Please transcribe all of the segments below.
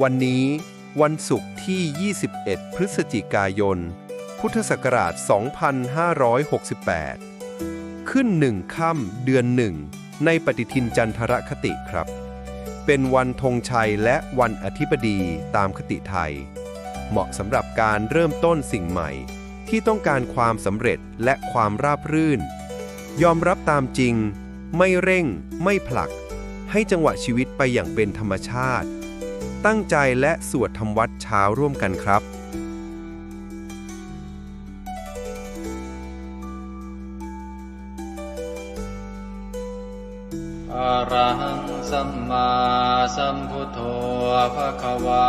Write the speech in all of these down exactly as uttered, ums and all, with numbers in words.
วันนี้วันศุกร์ที่ ยี่สิบเอ็ด พฤศจิกายน พุทธศักราช สองพันห้าร้อยหกสิบแปด ขึ้นหนึ่งค่ำเดือนหนึ่งในปฏิทินจันทรคติครับ เป็นวันธงชัยและวันอธิบดีตามคติไทย เหมาะสำหรับการเริ่มต้นสิ่งใหม่ ที่ต้องการความสำเร็จและความราบรื่น ยอมรับตามจริง ไม่เร่ง ไม่ผลัก ให้จังหวะชีวิตไปอย่างเป็นธรรมชาติ ตั้งใจและสวดทำวัตรเช้าร่วมกันครับ Arahaṃ sammāsambuddho bhagavā.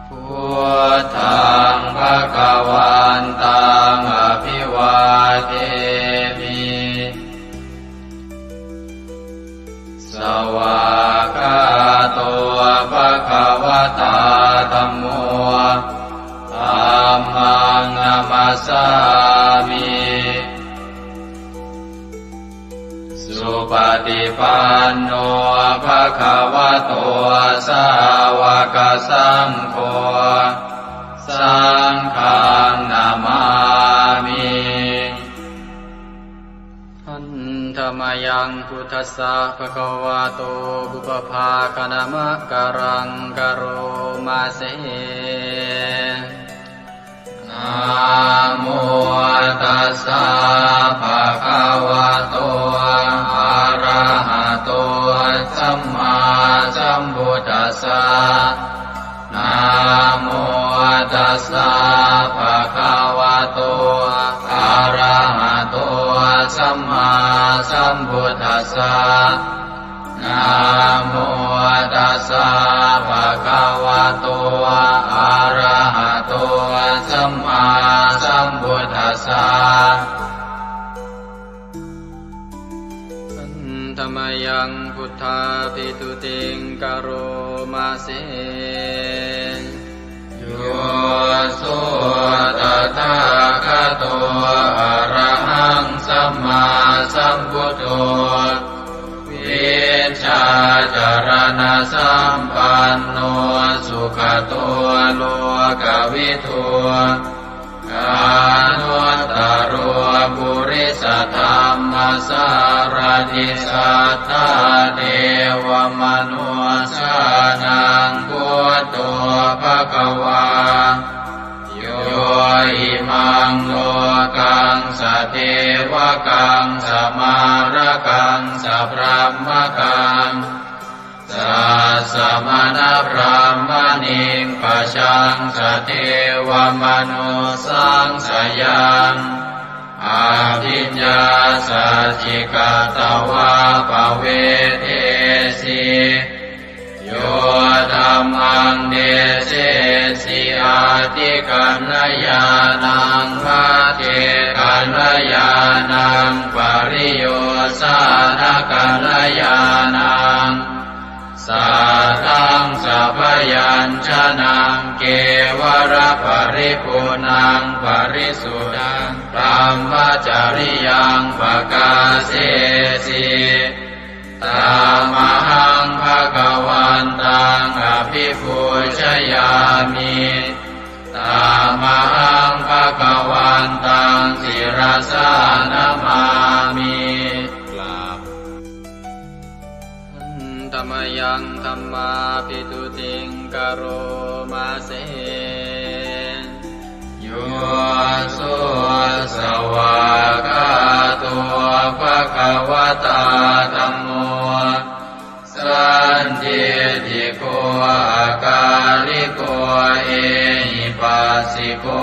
Buddhaṃ bhagavantaṃ abhivādemi. Svākkhāto bhagavatā dhammo. Dhammaṃ namassāmi. Supaṭipanno bhagavato sāvakasaṅgho. Saṅghaṃ namāmi. Handa mayaṃ buddhassa bhagavato pubbabhāganamakāraṃ karoma se. Namo tassa bhagavato arahato sammāsambuddhassa. Namo tassa bhagavato arahato sammāsambuddhassa. Namo tassa bhagavato arahato sammāsambuddhassa. Handa mayaṃ buddhābhistutiṃ karoma se. Yo so tathāgato arahaṃ sammāsambuddho, vijjācaraṇasampanno sugato lokavidū, anuttaro purisadammasārathi satthā devamanussānaṃ buddho bhagavā. Yo imaṃ lokaṃ sadevakaṃ samārakaṃ sabrahmakaṃ sassamaṇabrāhmaṇiṃ pajaṃ sadevamanussāṃ sayaṃ abhiññāsaccikatvā pavedesi. Yo dhammaṃ desesi atthikaññāṇaṃ, pacchekakaññāṇaṃ, pariyosānakaññāṇaṃ, saddaṃ sabyañjanaṃ, kevalaparipuṇṇaṃ parisuddhaṃ brahmacariyaṃ pakāsesi. Tamahaṃ bhagavantaṃ abhipūjayāmi. Tamahaṃ bhagavantaṃ sirasā namāmi. กราบ Handa mayaṃ dhammābhistutiṃ karoma se. Yo so svākkhāto bhagavatā dhammo, sandiṭṭhiko akāliko ehipassiko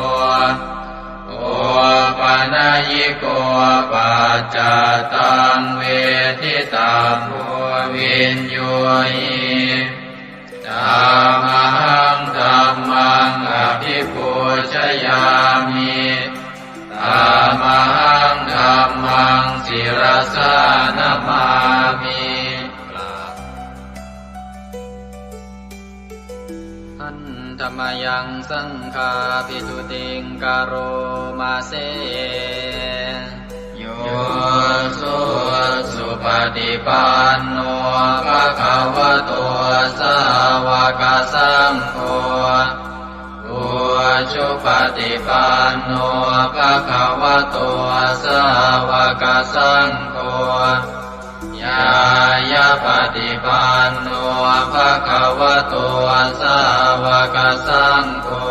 opanayiko paccattaṃ veditabbo viññūhi. Tamahaṃ dhammaṃ abhipūjayāmi. Tamahaṃ dhammaṃ sirasā namāmi. Handa mayaṃ saṅghābhistutiṃ karoma se. Yo so supaṭipanno bhagavato sāva sāvakasaṅgho, ujupaṭipanno bhagavato sāvakasaṅgho, ñāyapaṭipanno bhagavato sāvakasaṅgho,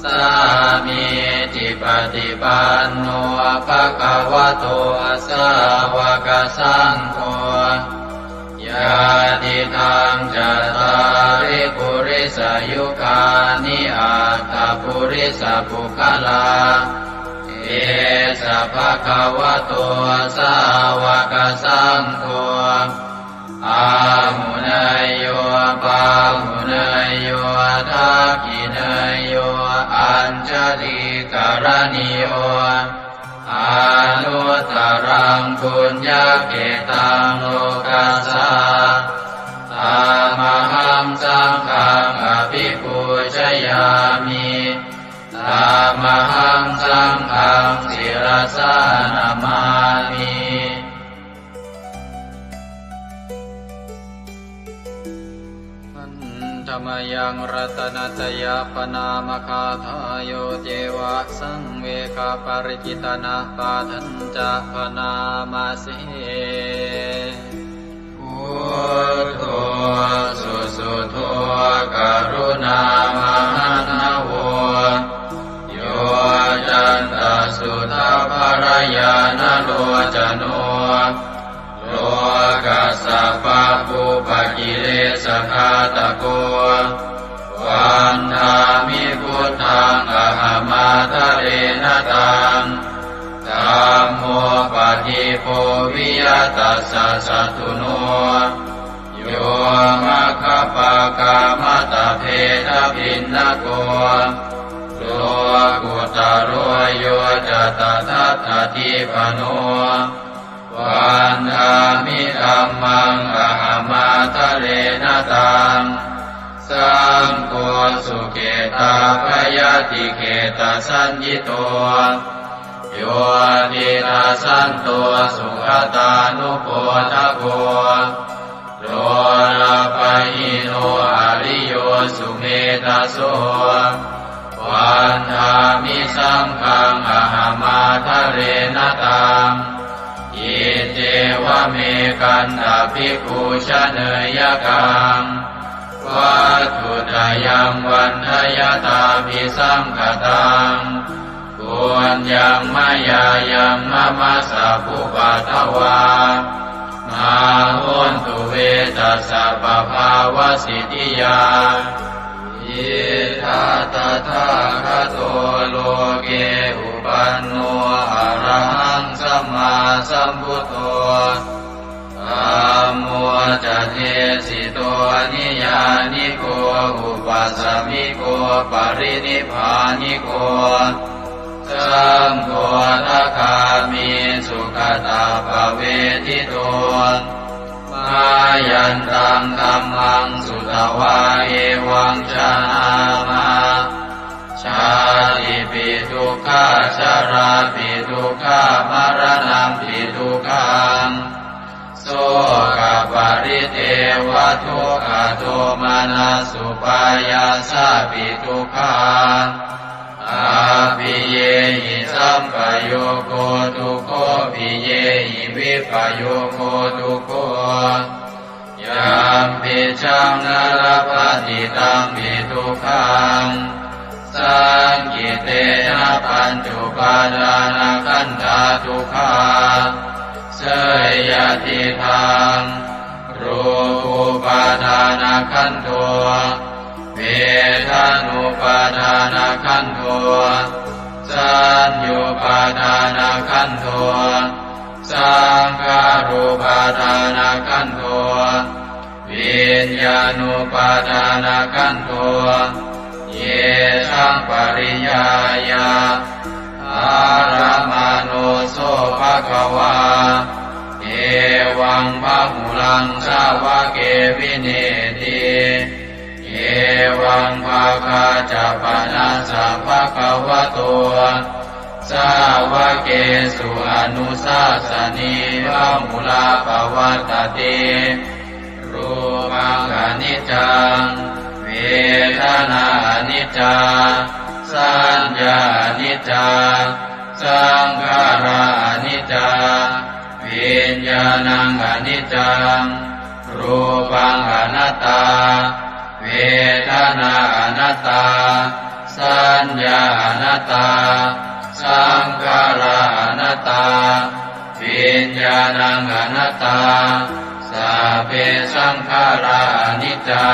sāmīcipaṭipanno bhagavato sāvakasaṅgho, yadidaṃ cattāri purisayugāni aṭṭha purisapuggalā, esa bhagavato sāvakasaṅgho, āhuneyyo pāhuneyyo dakkhiṇeyyo añjalikaraṇīyo, anuttaraṃ puññakkhettaṃ lokassā. Tamahaṃ saṅghaṃ abhipūjayāmi. Tamahaṃ saṅghaṃ sirasā namāmi. Handa mayaṃ ratanattayappaṇāmagāthā, yo ceva saṃvegaparicittanapāṭhañca bhaṇāma se. Buddho susuddho karuṇāmahaṇṇavo, yoccantasuddhabbarañāṇalocano, lokassa pabbupakilesagāthako, vandāmi buddhaṃ ahamādarena taṃ. Dhammo padīpo viya tassa satthuno, yo maggapākamattabhedabhinnako, lokuttaro yo ca tadattadīpano, vandāmi dhammaṃ ahamādarena taṃ. Saṅgho sukhitā-bhayatikketasaññito, yo tidasanto sugatānupodako, lolapahīno ariyo sumedhaso, vandāmi saṅghaṃ ahamādarena taṃ. Iccevamekantabhikkhū janeyyakaṃ, vatthuttayaṃ vandayattabhisaṅkhataṃ, puññaṃ mayā yaṃ mama sabbupaddavā, mā hontu ve tassa pabhāvasiddhiyā. Idha tathāgato loke upanno arahaṃ sammāsambuddho, dhammo ca desito niyyāniko upasamiko parinibbāniko, saṅgho sakāmi sugatappavedito. Mayantaṃ dhammaṃ sutvā evaṃ janāma, jātipi dukkhā jarāpi dukkhā maraṇampi dukkhaṃ, sokaparidevadukkhadomanassupāyāsāpi dukkhā, appiyehi sampayogo dukkho piyehi vippayogo dukkho, yampicchaṃ na labhati tampi dukkhaṃ, saṅkhittena pañcupādānakkhandhā dukkhā. Seyyathidaṃ, rūpūpādānakkhandho, vedanūpādānakkhandho, saññupādānakkhandho, saṅkhārūpādānakkhandho, viññāṇūpādānakkhandho, yesaṃ pariññāya ārammaṇo so bhagavā, evaṃ bahulaṃ sāvake vineeti. Evaṃ bhāgā ca panassa bhagavato sāvakesu anussāsanī bahulā pavattati. Rūpaṃ khaṇi niccaṃ, vedanā aniccā, saññā aniccā, saṅkhārā aniccā, viññāṇaṃ aniccaṃ, rūpaṃ anattā, vedanā anattā, saññā anattā, saṅkhārā anattā, viññāṇaṃ anattā, sabbe saṅkhārā aniccā,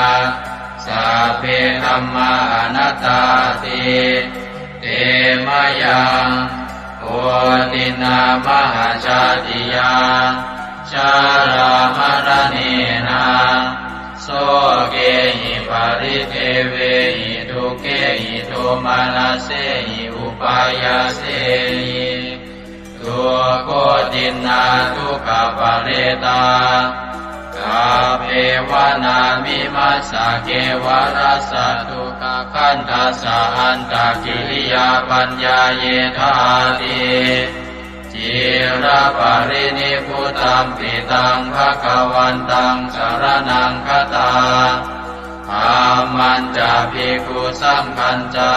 sabbe dhammā anattāti. Te mayaṃ otiṇṇā mahāsātiyā, jarāmaraṇena, sokehi paridevehi dukkhehi domanassehi upāyāsehi, dukkhotiṇṇā dukkhaparetā, kappevāna vimassa kevalassa dukkhakandhassa antakiriyā paññāyedhāti. Ciraparinibbutampi taṃ bhagavantaṃ saraṇaṃ gatā, dhammañca bhikkhusaṅghañca,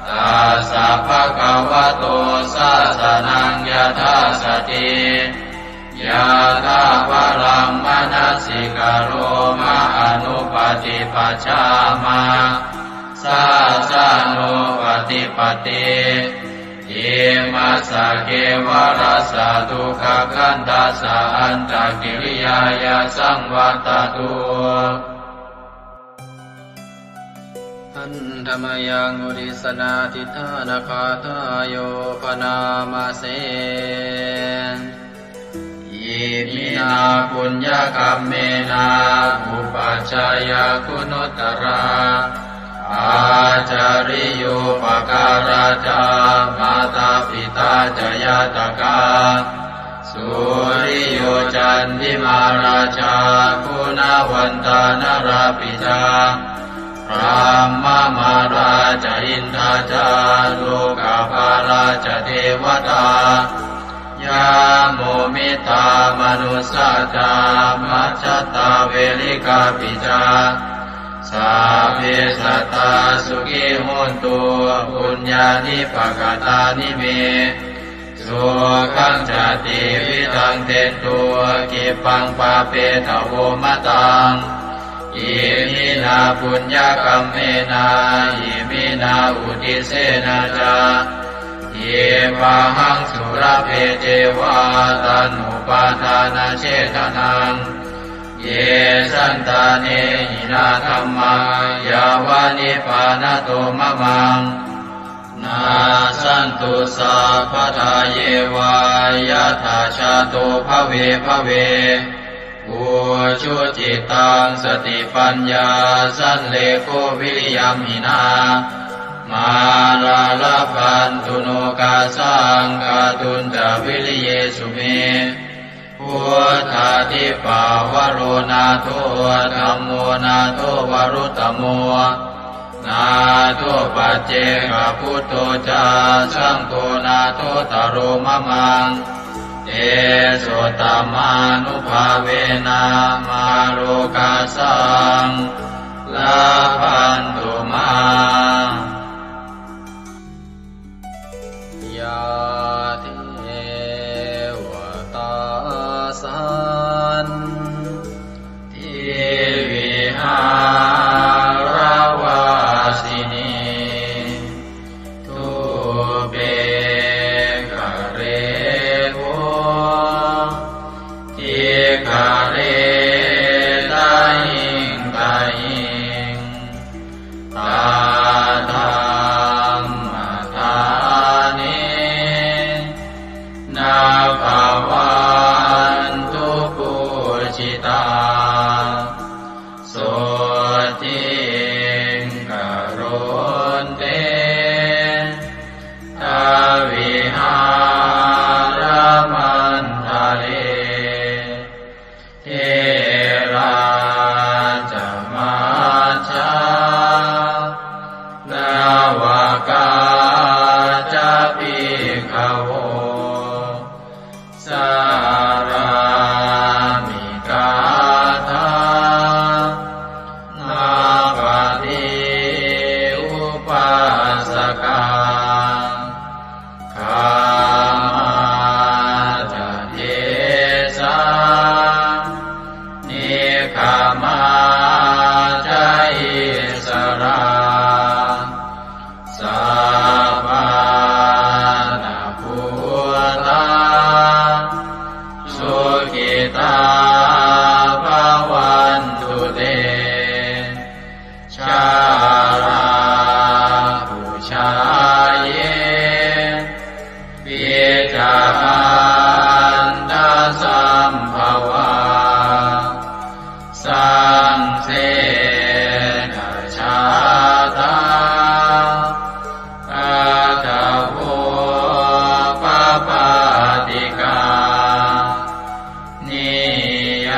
tassa bhagavato sāsanaṃ yathāsati, yathābalaṃ manasikaroma anupaṭipajjāma, sāsanūpaṭipatti. Imassa kevalassa dukkhakandhassa antakiriyāya saṃvattatu. Handa mayaṃ uddissanādhiṭṭhānagāthāyo bhaṇāma se. Iminā puññakammena upajjhāyā guṇuttarā, ācariyūpakārā ca mātā pitā ca ñātakā, suriyo candimā rājā guṇavantā narāpi ca, brahmamārā ca indā ca lokapālā ca devatā, yamo mittā manussā ca majjhattā verikāpi ca, sabbe sattā sukhī hontu puññāni pakatāni me, sukhañca tividhaṃ dentu khippaṃ pāpetha vomataṃ. Iminā puññakammena iminā uddissena ca khippāhaṃ sulabhe ceva taṇhupādānachedanaṃ. Ye santāne hinā dhammā yāva nibbānato mamaṃ, nassantu sabbadā yeva yattha jāto bhave bhave. Ujucittaṃ satipaññā sallekho viriyamhinā, mārā labhantu nokāsaṃ kātuñca viriyesu me. Buddhādhipavaro nātho, dhammo nātho varuttamo, nātho paccekabuddho ca, saṅgho nāthottaro mamaṃ. Tesottamānubhāvena mārokāsaṃ labhantu mā. Yā devatā santivihāravāsinī, thūpe ghare bodhighare tahiṃ tahiṃ, Samā ca issarā, sappāṇabhūtā, sukhitā bhavantu te. Jalābujā yepi ca aṇḍasambhavā, saṃsedajātā athavopapātikā, niyyānikaṃ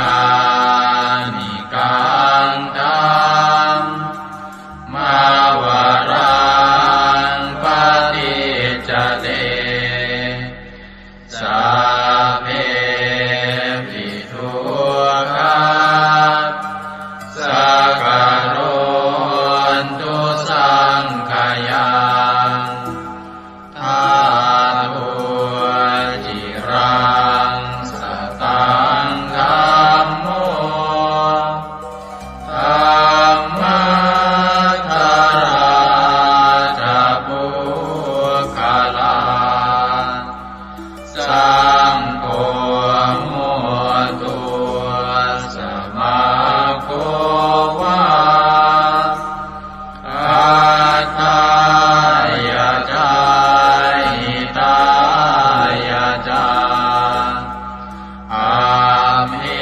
dhammavaraṃ paṭicca te, sabbepi dukkhā saṅkarontu saṅkhayaṃ. Ṭhātu ciraṃ sataṃ dhammo, dhammaddharā ca puggalā, saṅgho hotu samaggo va, atthāya ca hitāya ca. Amhe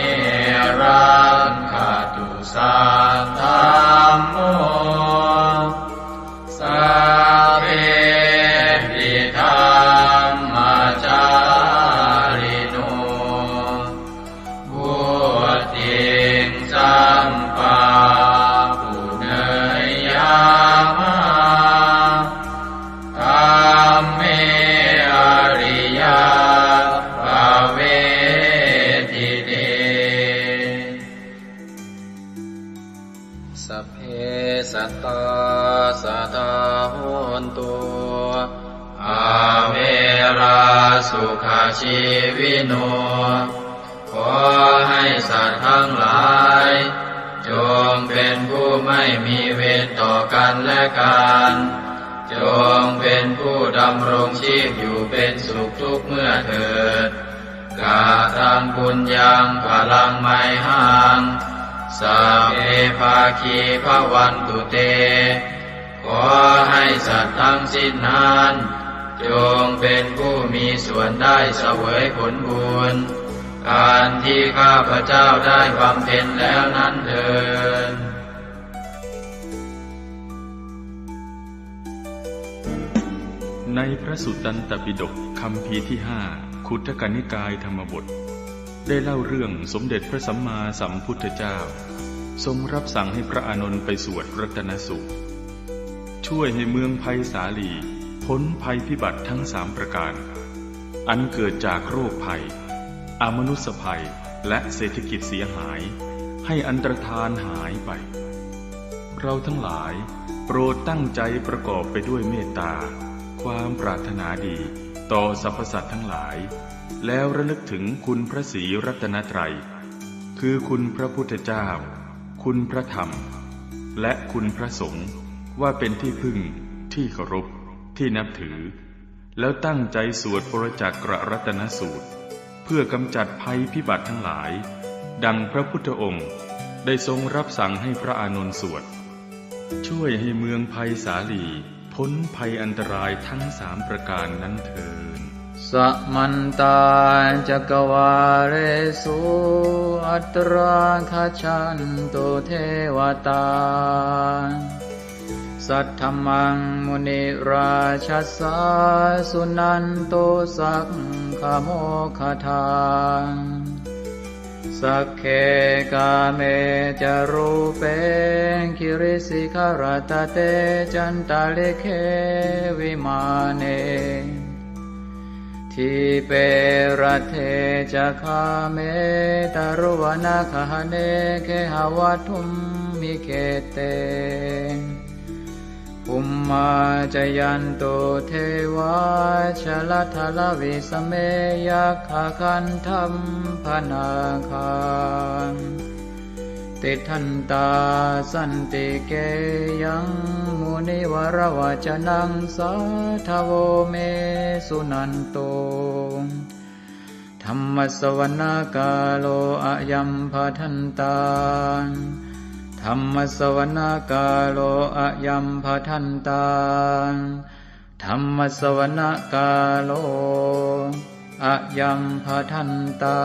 rakkhatu saddhammo, sabbepi dhammacārino, vuḍḍhiṃ sampāpuṇeyyāma, dhamme ariyappavedite. Sabbe sattā sadā hontu, averā sukhajīvino. ขอให้สัตว์ทั้งหลาย จงเป็นผู้ไม่มีเวรต่อกันและกัน จงเป็นผู้ดำรงชีพอยู่เป็นสุขทุกเมื่อเถิด Kataṃ puññaṃ phalaṃ mayhaṃ, sabbe bhāgī bhavantu te. ขอให้สัตว์ทั้งสิ้นนั้น จงเป็นผู้มีส่วนได้เสวยผลบุญ อันที่ข้าพเจ้าได้บำเพ็ญแล้วนั้นเทอญ ในพระสุตตันตปิฎกคัมภีร์ที่ห้า ขุททกนิกายธรรมบท ได้เล่าเรื่องสมเด็จพระสัมมาสัมพุทธเจ้า ทรงรับสั่งให้พระอานนท์ไปสวดรัตนสูตร ช่วยให้เมืองไพศาลีพ้นภัยพิบัติทั้งสามประการ อันเกิดจากโรคภัย อมนุสสภัย และเศรษฐกิจเสียหาย ให้อันตรธานหายไป เราทั้งหลายโปรดตั้งใจประกอบไปด้วยเมตตา ความปรารถนาดีต่อสรรพสัตว์ทั้งหลาย แล้วระลึกถึงคุณพระศรีรัตนตรัย คือคุณพระพุทธเจ้า คุณพระธรรม และคุณพระสงฆ์ ว่าเป็นที่พึ่ง ที่เคารพ ที่นับถือ แล้วตั้งใจสวดปรจจักรรัตนสูตร เพื่อกำจัดภัยพิบัติทั้งหลาย ดังพระพุทธองค์ได้ทรงรับสั่งให้พระอานนท์สวด ช่วยให้เมืองไพศาลีพ้นภัยอันตรายทั้งสามประการนั้นเทอญ Samantā cakkavāḷesu atrāgacchantu devatā. Saddhammaṃ munirājassa suṇantu saggamokkhadaṃ. Sagge kāme ca rūpe girisikharataṭe cantalikkhe vimāne, dīpe raṭṭhe ca gāme taruvanagahane gehavatthumhi khette, bhummā cāyantu devā jalathalavisame yakkhagandhabbanāgā, tiṭṭhantā santike yaṃ munivaravacanaṃ sādhavo me suṇantu. Dhammassavanakālo ayambhadantā. Dhammassavanakālo ayambhadantā. Dhammassavanakālo ayambhadantā.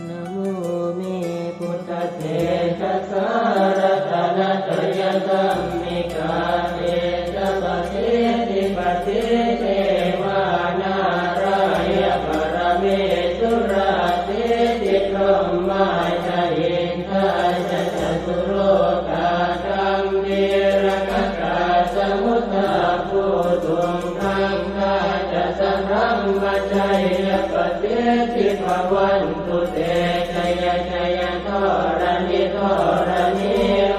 Namo me buddhatejasā ratanattayadhammikā tejapasiddhi pasīdevā nārāya paramesurā siddhibrahmā ca indā ca catulokā gambhīrakkhakā samuddā bhūtuṃ gaṅgā ca sabrahmajayya pasiddhi bhavantu te. Jaya jaya dharaṇi dharaṇī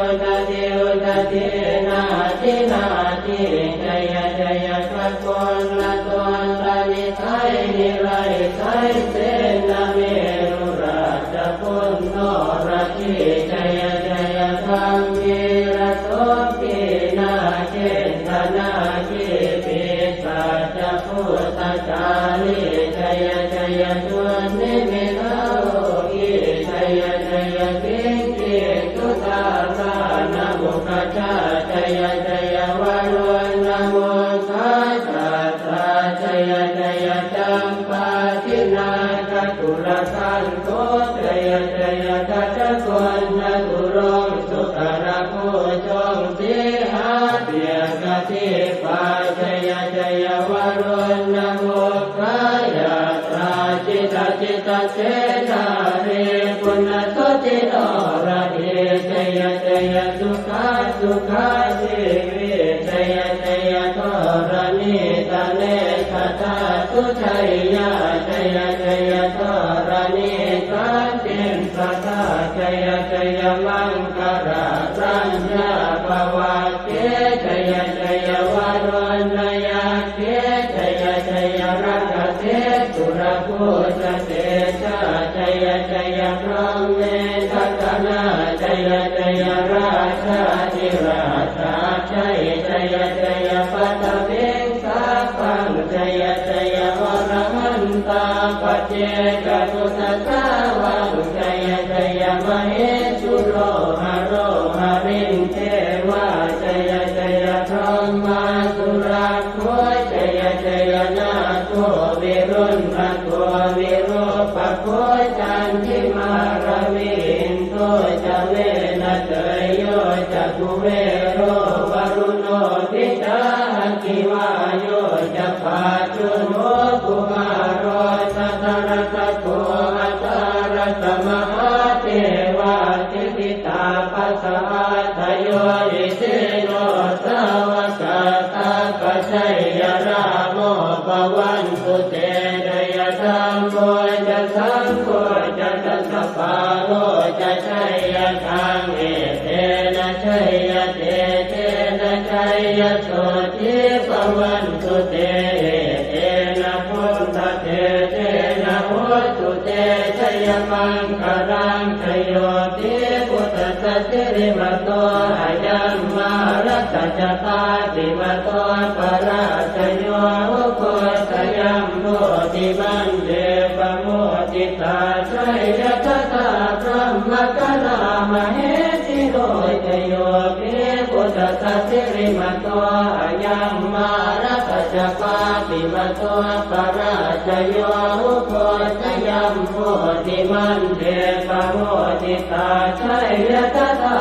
udadhi udadhī nadi nadī jaya jaya gaganalatantanidhāi nirayasayasena merurājabalannorahī jaya jaya gambhīrasombhī nāgendanāgī pisācabhūtakālī jaya jaya dunnimittarogī jaya jaya siṅgī sudā dānamukhajā jaya jaya varuṇamukhasātrā jaya jaya campādināgakulagantho jaya jaya gajagonnaturaṅga sukarabhujaṅga sīhabyagghadīpā jaya jaya varuṇamukhayātrā jita jita senārī puna suddhi norahī jaya jaya sukhā sukhā jīvī jaya jaya dharaṇītale sadā sujayyā jaya jaya dharaṇī santin sadā jaya jaya maṅkararaññā bhavagge jaya jaya varuṇayakkhe jaya jaya rakkhase surabhujatejā jaya jaya brahmendagaṇā jaya jaya rājādhirājasājjai jaya jaya paṭhaviṃ sabbaṃ jaya jaya arahantā paccekabuddhasāvaṃ jaya jaya mahesuro haro harindevā jaya jaya brahmā surakkho jaya jaya nāgo viruḷhako virūpakkho candimā ravi indo ca venateyyo ca kuvero varuṇopi ca aggi vāyo ca pājuṇho kumāro dhataraṭṭhako aṭṭhārasa mahādevā siddhitāpasa-ādayo isino sāvakā sabbā jaya rāmo bhavantu te jaya dhammo ca saṅgho ca dasapālo ca jayakaṃ etena jayatejena jayasotthī bhavantu te etena buddhatejena hotu te jayamaṅgalaṃ jayo hi buddhassa sirīmato ayaṃ mārassa ca pāpimato parājayo ugghosayuṃ bodhimaṇḍe pamoditā jaya tadā brahmagaṇā mahesino jayo hi buddhassa sirīmato ayaṃ mārassa ca pāpimato parājayo ugghosayuṃ bodhimaṇḍe pamoditā jaya tadā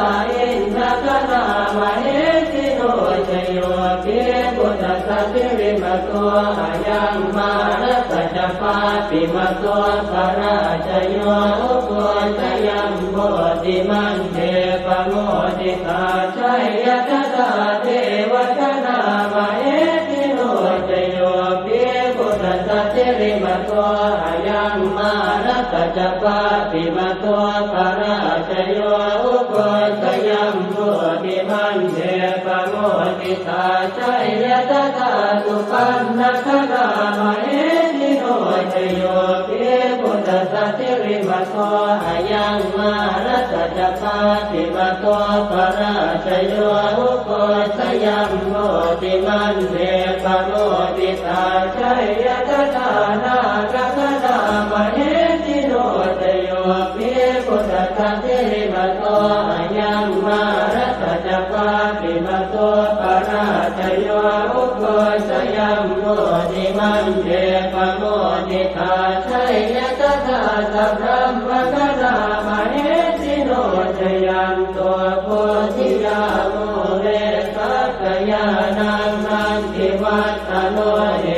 indagaṇā mahesino jayo hi buddhassa sirīmato ayaṃ mārassa ca pāpimato parājayo ugghosayuṃ bodhimaṇḍe pamoditā jaya tadā devagaṇā mahesino jayo hi buddhassa sirīmato ayaṃ mārassa ca pāpimato parājayo ugghosayuṃ bodhimaṇḍe pamoditā jaya tadā supaṇṇagaṇā mahesino jayo hi buddhassa sirīmato ayaṃ mā Mārassa ca pāpimato parājayo, ugghosayuṃ bodhimaṇḍe pamoditā, jaya tadā nāgagaṇā mahesino. Jayo hi buddhassa sirīmato ayaṃ, mārassa ca pāpimato parājayo, ugghosayuṃ bodhimaṇḍe pamoditā, jaya tadā sabrahmagaṇā mahesino. Jayanto bodhiyā mūle sakyānaṃ nandivaḍḍhano,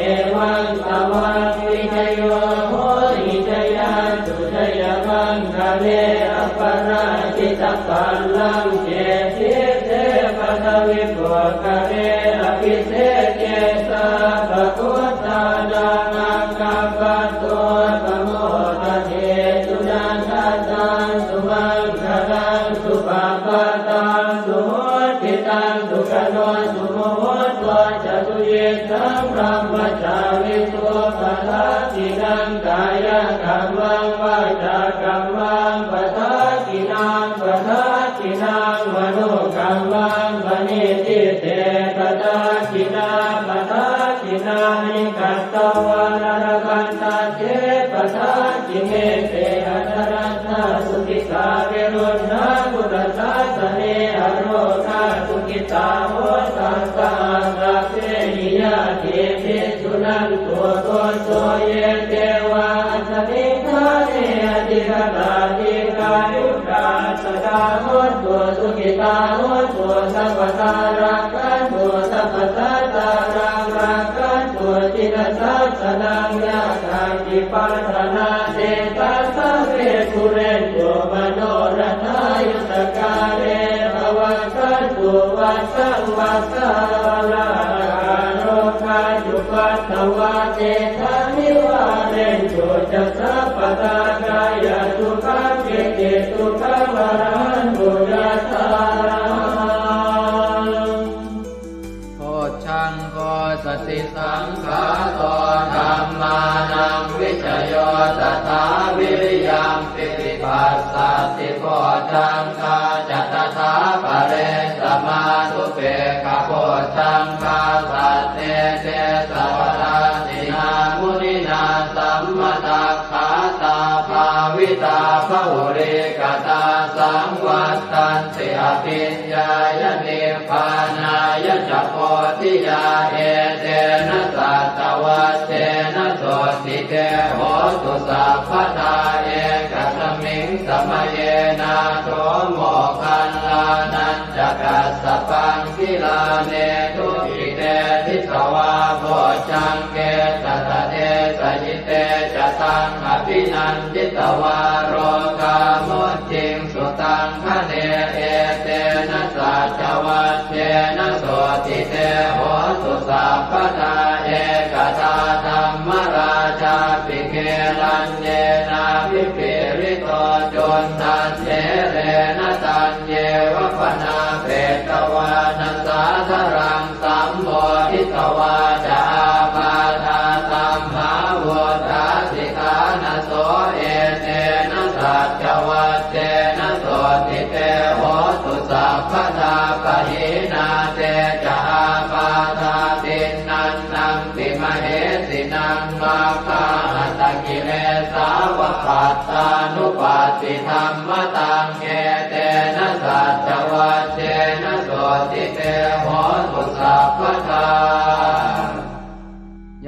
evaṃ tvaṃ vijayo hohi jayassu jayamaṅgale, aparājitapallaṅke sīse paṭhavipokkhare, abhiseke sabbabuddhānaṃ aggappatto pamodati. Sunakkhattaṃ sumaṅgalaṃ supabhātaṃ suhuṭṭhitaṃ, sukhaṇo sumuhutto ca suyiṭṭhaṃ brahmacārisu, padakkhiṇaṃ kāyakammaṃ vācākammaṃ padakkhiṇaṃ, padakkhiṇaṃ manokammaṃ paṇidhī te padakkhiṇā, padakkhiṇāni katvāna labhantatthe padakkhiṇe. Te atthaladdhā sukhitā viruḷhā buddhasāsane, arogā sukhitā hotha saha sabbehi ñātibhi. Suṇantu bhonto ye devā asmiṃ ṭhāne adhigatā, dīghāyukā sadā hontu, sukhitā hontu sabbadā, rakkhantu sabbasattānaṃ, rakkhantu jinasāsanaṃ. Yā kāci patthanā tesaṃ sabbe pūrentu manorathā, yuttakāle pavassantu vassaṃ vassā, ālāhakā rogā cupaddavā tesaṃ nivārentu ca sabbadā, kāyasukhaṃ cittisukhaṃ arahantu yathārahaṃ. Bojjhaṅgo satisaṅkhāto dhammānaṃ vicayo tathā, viriyampīti passaddhi bojjhaṅgā ca tathāpare, samādhupekkhabojjhaṅgā sattete sabbadassinā, muninā sammadakkhātā bhāvitā bahulīkatā, saṃvattanti abhiññāya nibbānāya ca bodhiyā. Etena saccavajjena sotthi te hotu sabbadā, ekasmiṃ samaye nātho moggallānañca kassapaṃ, gilāne dukkhite disvā bojjhaṅge satta desayi. Te ca taṃ abhinanditvā rogā mucciṃsu taṅkhaṇe, etena saccavajjena sotthi te hotu sabbadā. Ekadā dhammarājāpi gelaññenābhipīḷito, cundattherena taññeva bhaṇāpetvāna sādaraṃ, sammoditvā ca ābādhā tamhā vuṭṭhāsi ṭhānaso, etena saccavajjena sotthi te hotu sabbadā. Pahīnā te ca ābādhā tiṇṇannampi mahesinaṃ, maggāhatakilesā va pattānuppattidhammataṃ, etena saccavajjena sotthi te hotu sabbadā.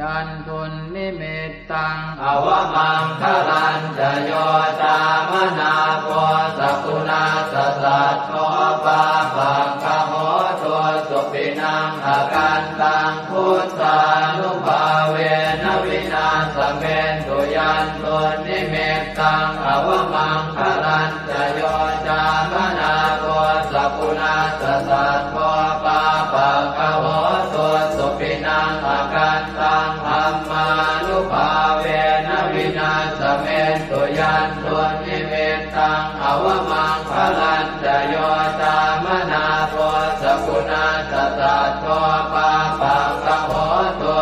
Yandunnimittaṃ avamaṅgalañca yo cāmanāpo sakuṇassa saddo, pāpaggaho dussupinaṃ akantaṃ, buddhānubhāvena vināsamentu. Yandunnimittaṃ avamaṅgalañca yo cāmanāpo sakuṇassa saddo, pāpaggaho dussupinaṃ akantaṃ, dhammānubhāvena vināsamentu. Yandunnimittaṃ avamaṅgalañca yo cāmanāpo sakuṇassa saddo, pāpaggaho du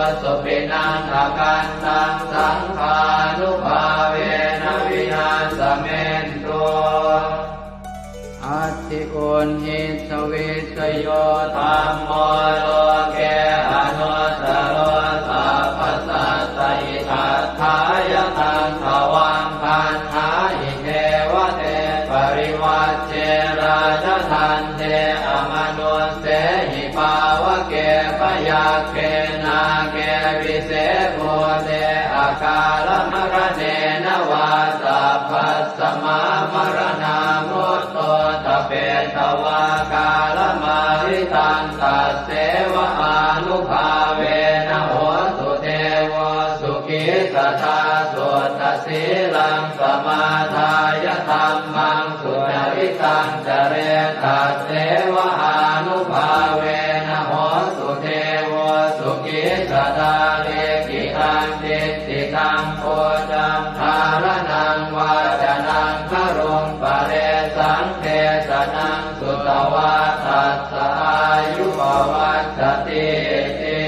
Uṇhissavissayo dhammo loke anuttaro sabbasattahitatthāya taṃ tvaṃ gaṇhāhi devate parivajje rājadaṇḍe amanussehi pāvake byagghe nāge vise bhūte akālamaraṇena vā sabbasmā maraṇā mutto ṭhapetvā kālamāritaṃ tasseva ānubhāvena hotu devo sukhī sadā. Suddhasīlaṃ samādāya dhammaṃ sucaritaṃ care tasseva ānubhāvena hotu devo sukhī sadā. Likkhitaṃ cintitaṃ pūjaṃ dhāraṇaṃ vācanaṃ garuṃ paresaṃ desanaṃ sutvā tassa āyu pavaḍḍhatīti.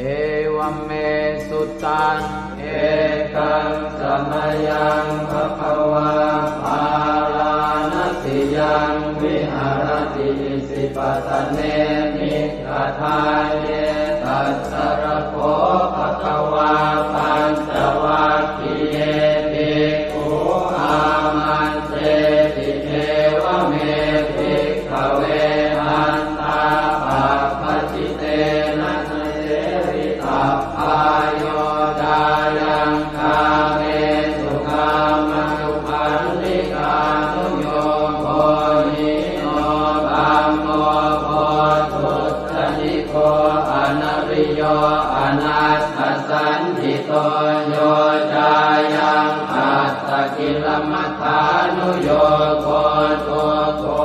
Evaṃ me sutaṃ. Ekaṃ samayaṃ bhagavā bārāṇasiyaṃ viharati isipatane migadāye. Tatra kho bhagavā pañcavaggiye bhikkhū āmantesi: Evaṃ me bhikkhave antā pabbajitena na sevitabbā, yo cāyaṃ kāmesu kāmasukhallikānuyogo hīno gammo pothujjaniko anariyo anatthasañhito, yo cāyaṃ attakilamathānuyogo dukkho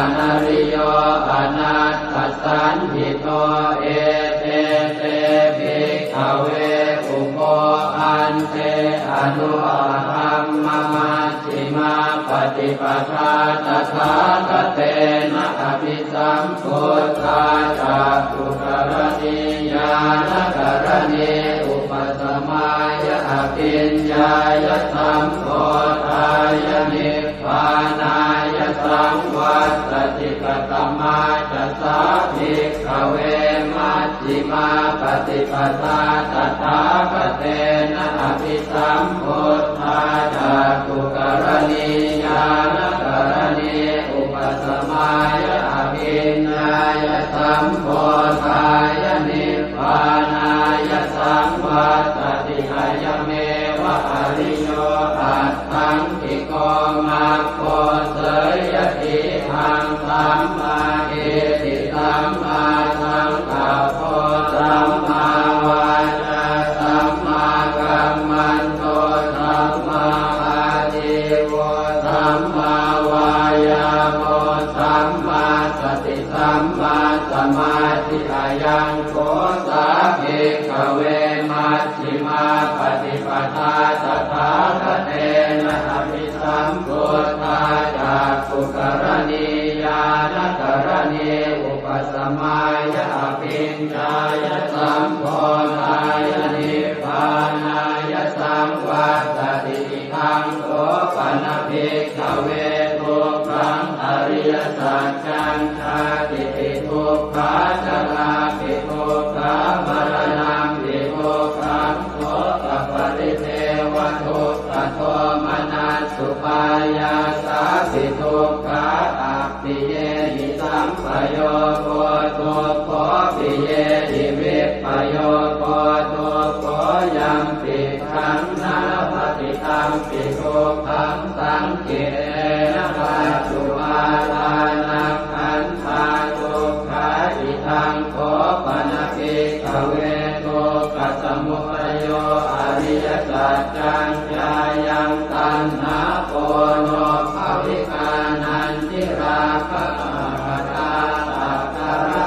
anariyo anatthasañhito. Ete te bhikkhave ubho ante anupagamma majjhimā paṭipadā tathāgatena abhisambuddhā cakkhukaraṇī ñāṇakaraṇī upasamāya abhiññāya sambodhāya nibbānāya saṃvattati. Katamā ca sā bhikkhave maj jjhimā paṭipadā tathāgatena abhisambuddhā cakkhukaraṇī ñāṇakaraṇī upasamāya abhiññāya sambodhāya nibbānāya saṃvattati. Ayameva ariyo aṭṭhaṅgiko maggo, seyyathīdaṃ: sammādiṭṭhi sammāsaṅkappo sammāvācā sammākammanto sammāājīvo sammāvāyāmo sammāsati sammāsamādhi. Ayaṃ kho sā bhikkhave maj jjhimā paṭipadā tathāgatena abhisambuddhā cakkhukaraṇī ñāṇakaraṇī upasamāya abhiññāya sambodhāya nibbānāya saṃvattati. Idaṃ kho pana bhikkhave dukkhaṃ ariyasaccaṃ: jātipi dukkhā jarāpi dukkhā maraṇampi dukkhaṃ sokaparidevadukkhadomanassupāyāsāpi dukkhā, appiyehi sampayogo dukkho piyehi vippayogo dukkho, yampicchaṃ na labhati tampi dukkhaṃ saṅkhittena pañcupādānakkhandhā dukkhā. Idaṃ kho pana bhikkhave dukkhasamudayo ariyasaccaṃ: yāyaṃ taṇhā ponobbhavikā nandirāgasahagatā tatra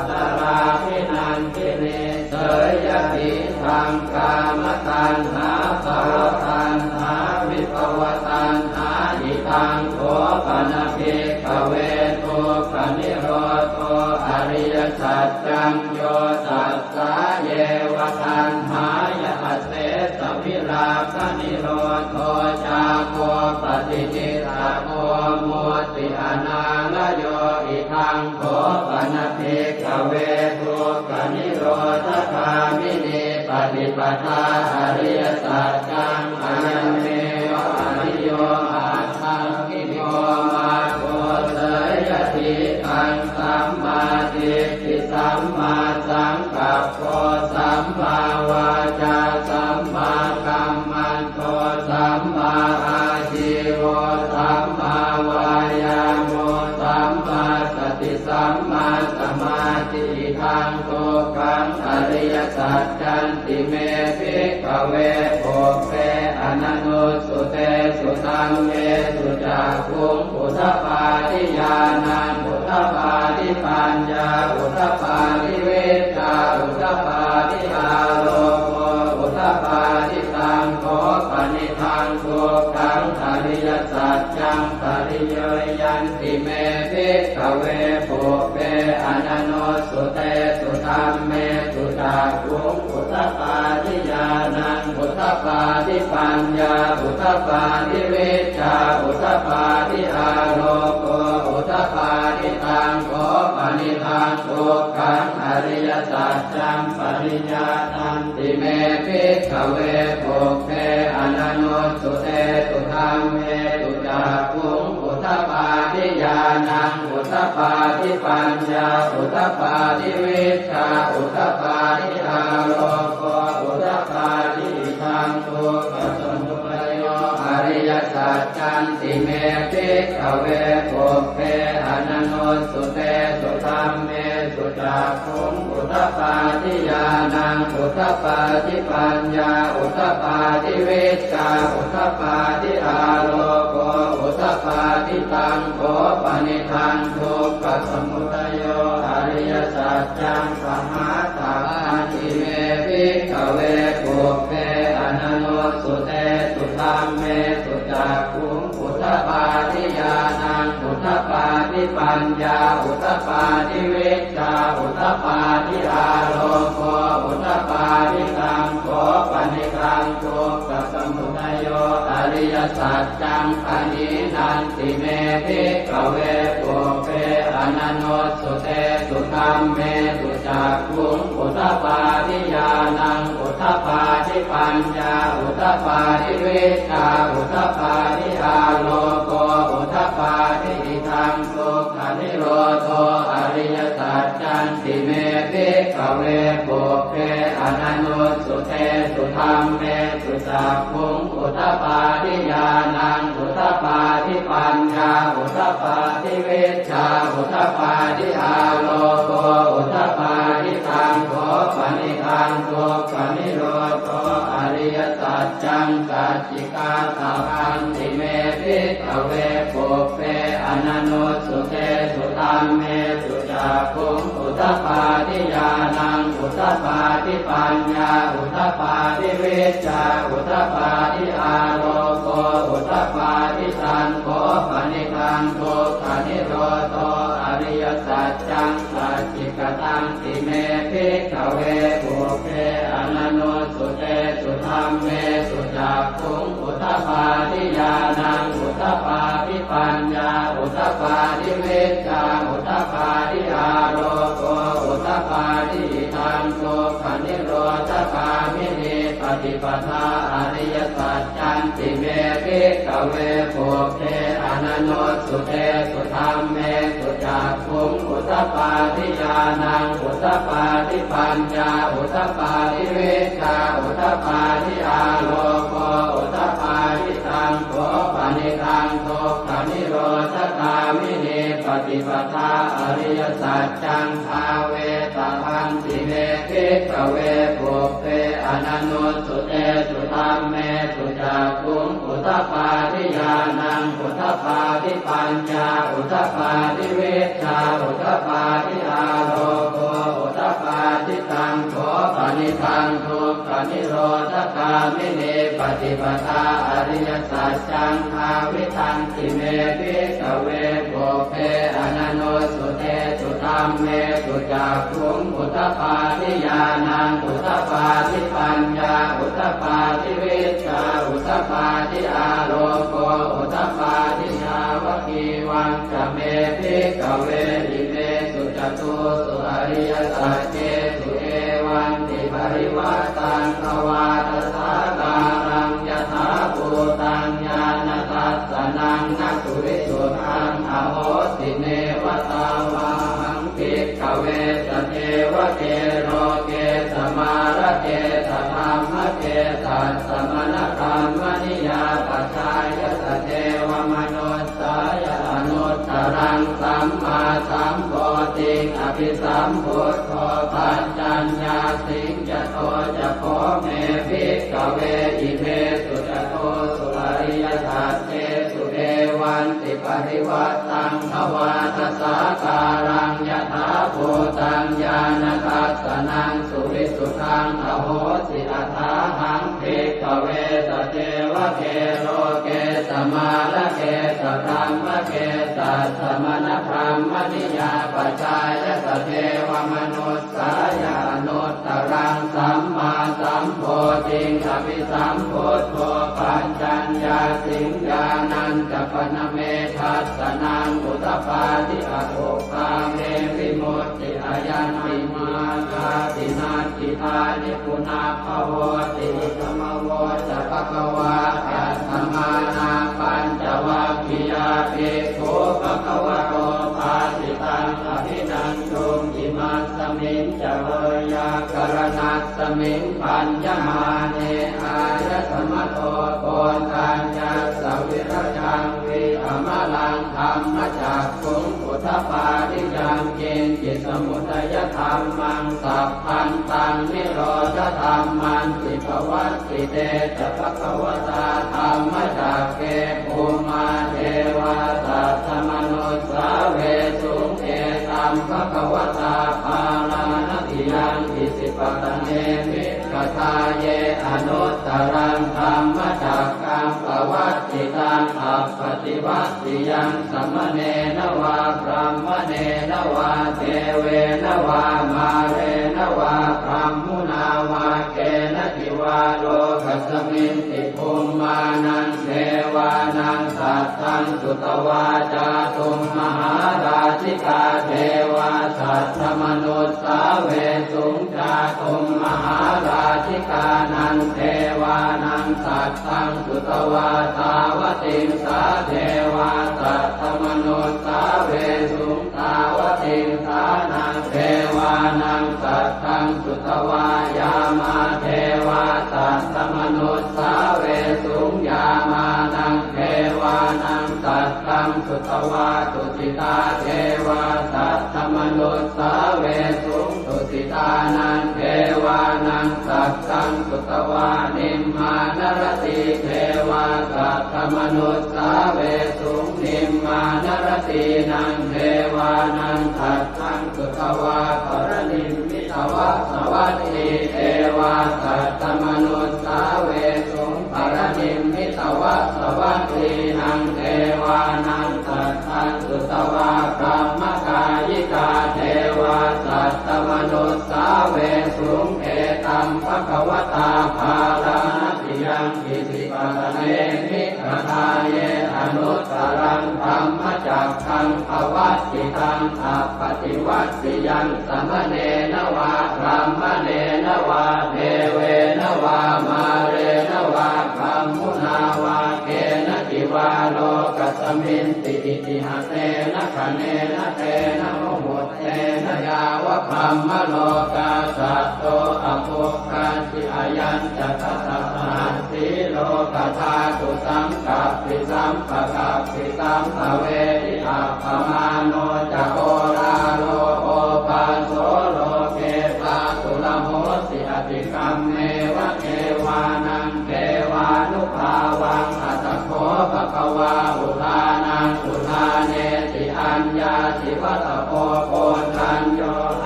tatrābhinandinī, seyyathīdaṃ: kāmataṇhā bhavataṇhā vibhavataṇhā. Idaṃ kho pana bhikkhave dukkhanirodho ariyasaccaṃ: yo tassāyeva taṇhāya asesavirāganirodho cāgo paṭi nissaggo mutti anālayo. Idaṃ kho pana bhikkhave dukkhanirodhagāminī paṭipadā ariyasaccaṃ. Ayameva ariyo aṭṭhaṅgiko maggo. Seyyathīdaṃ: sammādiṭṭhi sammāsaṅkappo sammāvācā sammākammanto sammāājīvo sammāvāyāmo sammāsati sammāsamādhi. Idaṃ dukkhaṃ ariyasaccanti me bhikkhave pubbe ananussutesu dhammesu cakkhuṃ udapādi ñāṇaṃ udapādi paññā udapādi vijjā udapādi āloko udapādi. Taṃ kho panidaṃ dukkhaṃ ariyasaccaṃ pariyāyanti me bhikkhave pubbe ananussutesu dhammesu cakkhuṃ udapādi ñāṇaṃ udapādi paññā udapādi vijjā udapādi āloko udapādi. Taṃ kho panidaṃ dukkhaṃ ariyasaccaṃ pariyāyanti me bhikkhave pubbe ananussutesu dhammesu cakkhuṃ udapādi ñāṇaṃ udapādi paññā udapādi vijjā udapādi āloko udapādi. Idaṃ dukkhasamudayo ariyasaccanti me bhikkhave pubbe ananussutesu dhammesu cakkhuṃ udapādi ñāṇaṃ udapādi paññā udapādi vijjā udapādi āloko udapādi. Taṃ kho panidaṃ dukkhasamudayo ariyasaccaṃ pahātabbanti me bhikkhave pubbe ananussutesu dhammesu cakkhuṃ udapādi ñāṇaṃ udapādi paññā udapādi vijjā udapādi āloko udapādi. Taṃ kho panidaṃ dukkhasamudayo ariyasaccaṃ pahīnanti me bhikkhave pubbe ananussutesu dhammesu cakkhuṃ udapādi ñāṇaṃ udapādi paññā udapādi vijjā udapādi āloko udapādi. Idaṃ dukkhanirodho ariyasaccanti me bhikkhave pubbe ananussutesu dhammesu cakkhuṃ udapādi ñāṇaṃ udapādi paññā udapādi vijjā udapādi āloko udapādi. Taṃ kho panidaṃ dukkhanirodho ariyasaccaṃ sacchikātabbanti me bhikkhave pubbe ananussutesu dhammesu cakkhuṃ udapādi ñāṇaṃ udapādi paññā udapādi vijjā udapādi āloko udapādi. Taṃ kho panidaṃ dukkhanirodho ariyasaccaṃ sacchikatanti me bhikkhave pubbe ananussutesu dhammesu cakkhuṃ udapādi ñāṇaṃ udapādi paññā udapādi vijjā udapādi āloko udapādi. Idaṃ dukkhanirodhagāminī paṭipadā ariyasaccanti me bhikkhave pubbe ananussutesu dhammesu cakkhuṃ udapādi ñāṇaṃ udapādi paññā udapādi vijjā udapādi āloko udapādi. Taṃ kho panidaṃ dukkhanirodhagāminī paṭipadā ariyasaccaṃ bhāvetabbanti me bhikkhave pubbe ananussutesu dhammesu cakkhuṃ udapādi ñāṇaṃ udapādi paññā udapādi vijjā udapādi āloko udapādi. Taṃ kho panidaṃ dukkhanirodhagāminī paṭipadā ariyasaccaṃ bhāvitanti me bhikkhave pubbe ananussutesu Dhammesu cakkhuṃ udapādi ñāṇaṃ udapādi paññā udapādi vijjā udapādi āloko udapādi. Yāvakīvañca me bhikkhave imesu catūsu ariyasaccesu evantiparivaṭṭaṃ dvādasākāraṃ yathābhūtaṃ ñāṇadassanaṃ na suvisuddhaṃ ahosi, neva tāvāhaṃ bhikkhave sadevake loke samārake sadhammake sassamaṇabrāhmaṇiyā pajāya sadevamanussāya anuttaraṃ sammāsambodhiṃ abhisambuddho paccaññāsiṃ. Yato ca kho me bhikkhave imesu catūsu ariyasaccesu evantiparivaṭṭaṃ dvādasākāraṃ yathābhūtaṃ ñāṇadassanaṃ suvisuddhaṃ ahosi, athāhaṃ bhikkhave sadevake loke samārake sadhammake sassamaṇabrāhmaṇiyā pajāya sadevamanussāya anuttaraṃ sammāsambodhiṃ abhisambuddho paccaññāsiṃ. Ñāṇañca pana me dassanaṃ udapādi, akuppā me vimutti, ayaṃ nibbānāti natthidāni punabbhavoti. Idamavoca bhagavā. Attamanā pañcavaggiyā bhikkhū bhagavato bhāsitaṃ abhinanduṃ. Imasmiñca veyyākaraṇasmiṃ bhaññamāne āyasmato Koṇḍaññassa virajaṃ vītamalaṃ dhammacakkhuṃ udapādi: yaṅkiñci samudayadhammaṃ sabbantaṃ nirodhadhammanti. Pavattite ca bhagavatā dhammacakke bhummā devā saddamanussāvesuṃ: etaṃ bhagavatā Bārāṇasiyaṃ Isipatane Migadāye anuttaraṃ dhammacakkaṃ pavattitaṃ appaṭivattiyaṃ samaṇena vā brāhmaṇena vā devena vā mārena vā brahmunā vā kenaci vā lokasminti bhummānaṃ devānaṃ saddaṃ sutvā cātummahārājikā devā saddamanussāvesuṃ. Cātummahārājikānaṃ devānaṃ saddaṃ sutvā tāvatiṃsā devā saddamanussāvesuṃ. Tāvatiṃsānaṃ devānaṃ saddaṃ sutvā yāmā devā saddamanussāvesuṃ. Yāmānaṃ devānaṃ saddaṃ sutvā tusitā devā saddamanussāvesuṃ. Tusitānaṃ devānaṃ saddaṃ sutvā nimmānaratī devā saddamanussāvesuṃ. Nimmānaratīnaṃ devānaṃ saddaṃ sutvā paranimmitavasavattī devā saddamanussāvesuṃ. Paranimmitavasavattīnaṃ devānaṃ saddaṃ sutvā brahmakāyikā devā saddamanussāvesuṃ. Etaṃ bhagavatā Bārāṇasiyaṃ Isipatane Migadāye anuttaraṃ dhammacakkaṃ pavattitaṃ appaṭivattiyaṃ samaṇena vā brāhmaṇena vā devena vā mārena vā brahmunā vā kenaci vā lokasminti itihasena khaṇena tena muhuttena yāva brahmalokā saddo abbhuggacchi. Ayañca dasasahassī lokadhātu saṅkappi sampakappi sampavedhi. Appamāṇo ca oḷāro obhāso loke pāturahosi atikkammeva devānaṃ devānubhāvaṃ. Atha kho bhagavā udānaṃ udānesi: Aññāsi vata bho Koṇḍañño,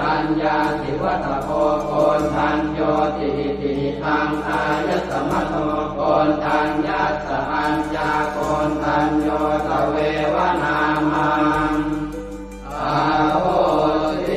aññāsi vata bho Koṇḍaññoti. Iti hidaṃ āyasmato Koṇḍaññassa aññākoṇḍañño tveva nāmaṃ ahosi.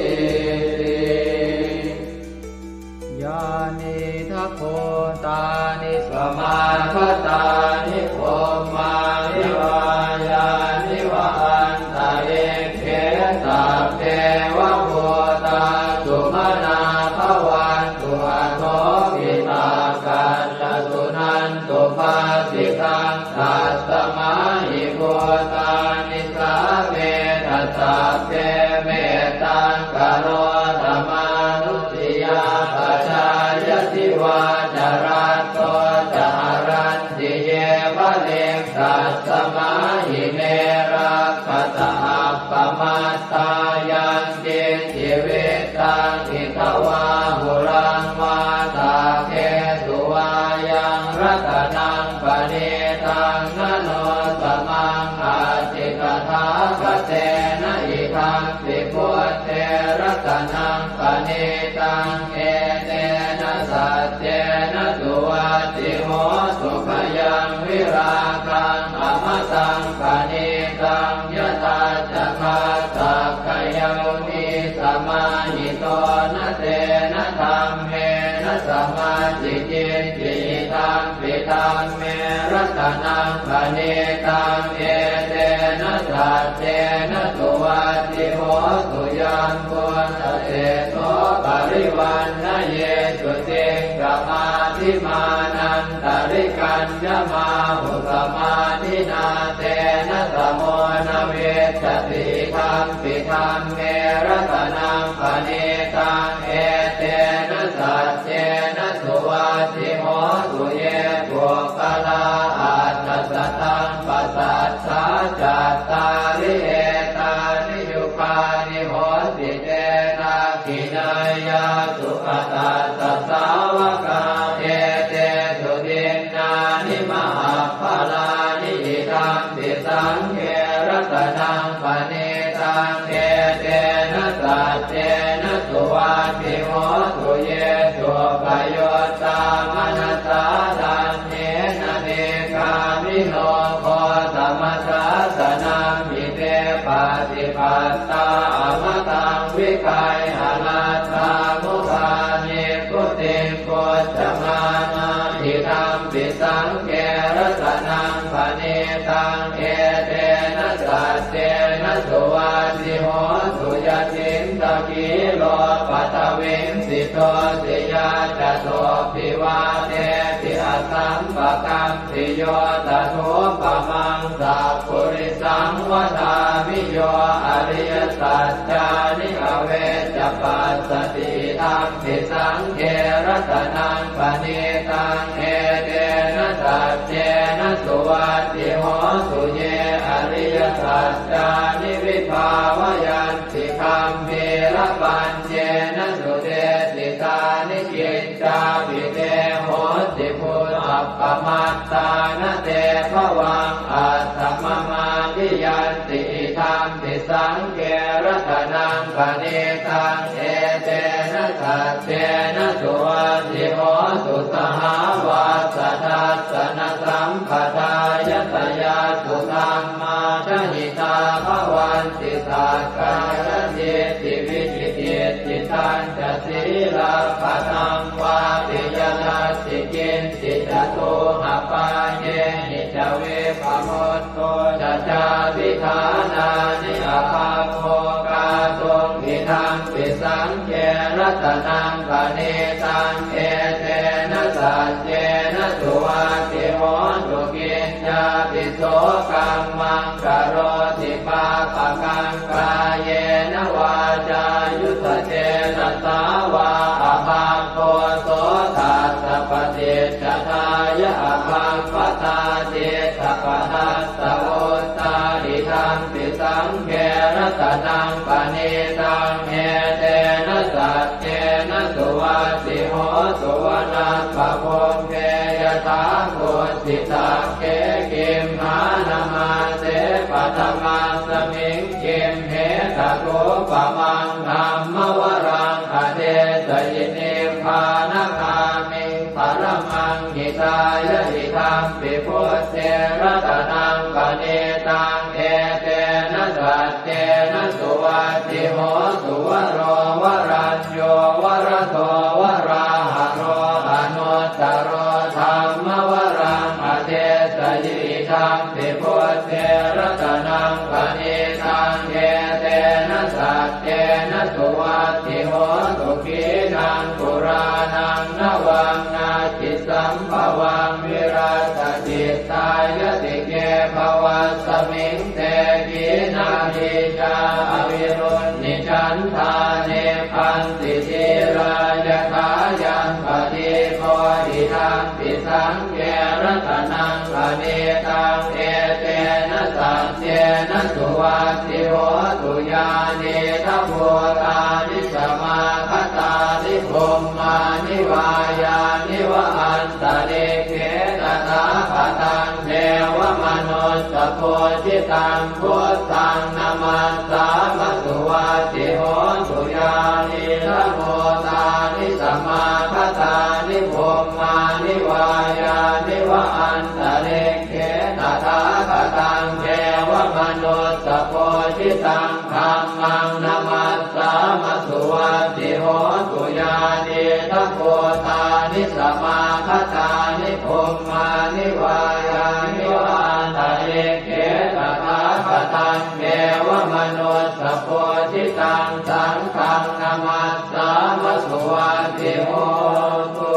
Nisāmetha sabbe mettaṃ karotha mānusiyā pajāya divā ca ratto ca haranti ye baliṃ tasmā hi ne rakkhasa appamattā. Yaṅkiñci vittaṃ idha vā huraṃ vā saggesu vā yaṃ ratanaṃ paṇītaṃ na no samaṃ atthi tathāgatena idampi buddhe ratanaṃ paṇītaṃ etena saccena suvatthi hotu. Khayaṃ virāgaṃ amataṃ paṇītaṃ yadajjhagā sakyamunī samāhito na tena dhammena samatthi kiñci idampi dhamme ratanaṃ paṇītaṃ etena saccena suvatthi hotu. Yambuddhaseṭṭho parivaṇṇayī suciṃ samādhimānantarikaññamāhu samādhinā tena samo na vijjati idampi dhamme ratanaṃ paṇītaṃ etena saccena suvatthi hotu. Ye puggalā aṭṭha sataṃ pasaṭṭhā cattāri etāni yugāni honti te dakkhiṇeyyā sugatassa sāvakā etesu dinnāni mahapphalāni idampi saṅghe ratanaṃ paṇītaṃ etena saccena suvatthi hotu. Ye suppayuttā manasā daḷhena nikkāmino gotamasāsanamhi te pattipattā amataṃ vigayha laddhā mudhā nibbutiṃ bhuñjamānā idampi saṅghe ratanaṃ paṇītaṃ etena saccena suvatthi hotu. Yacittakhīlo paṭhaviṃ sito siyā catubbhi vātebhi asampakampiyo tathūpamaṃ sappurisaṃ vadāmi yo ariyasaccāni avecca passati idampi saṅghe ratanaṃ paṇītaṃ etena saccena suvatthi hotu. Ye ariyasaccāni vibhāvayanti gambhīrapaññena sudesitāni kiccāpi te honti bhusappamattā na te bhavaṃ aṭṭhamamādiyanti idampi saṅghe ratanaṃ paṇītaṃ etena saccena suvatthi hotu. Sahāvassa dassanasampadāya tayassu dhammā jahitā bhavanti sakkāyadiṭṭhi vicikicchitañca sīlabbataṃ vāpi yadatthi kiñci catūhapāyehi ca vippamutto ca cābhiṭhānāni abhabbo kātuṃ idampi saṅghe ratanaṃ paṇītaṃ etena saccena suvatthi hotu. Kiñcāpi so kammaṃ karoti pāpakaṃ kāyena vācāyuda cetasā vā abhabbo so tassa paṭicchadāya abhabbatā cittapadassavutthā idampi saṅghe ratanaṃ paṇītaṃ etena saccena suvatthi hotu. Vanappagumbe yathā kussisagge gimhānamāse paṭhamasmiṃ gimhe tathūpamaṃ dhammavaraṃ adesayi nibbānagāmiṃ paramaṃ hitāya idampi buddhe ratanaṃ paṇītaṃ etena saccena suvatthi hotu. Varo varañño varado varāharo anuttaro dhammavaraṃ adesayi idampi buddhe ratanaṃ paṇītaṃ etena saccena suvatthi hotu. Khīṇaṃ purāṇaṃ navaṃ natthi sambhavaṃ virattacittāyatike bhavasmiṃ te Nicā avirūḷhichandā nibbanti dhīrā yathāyaṃ padīpo idampi saṅghe ratanaṃ paṇītaṃ etena saccena suvatthi hotu. Yānīdha bhūtāni samāgatāni bhummāni vā yāni va antalikkhe tathāgataṃ devamanussapūjitaṃ buddhaṃ namassāma suvatthi hotu. Yānīdha bhūtāni samāgatāni bhummāni vā yāni va antalikkhe tathāgataṃ devamanussapūjitaṃ dhammaṃ namassāma suvatthi hotu. Yānīdha bhūtāni samāgatāni bhummāni vā yāni va antalikkhe tathāgataṃ devamanussapūjitaṃ saṅghaṃ namassāma suvatthi hotu.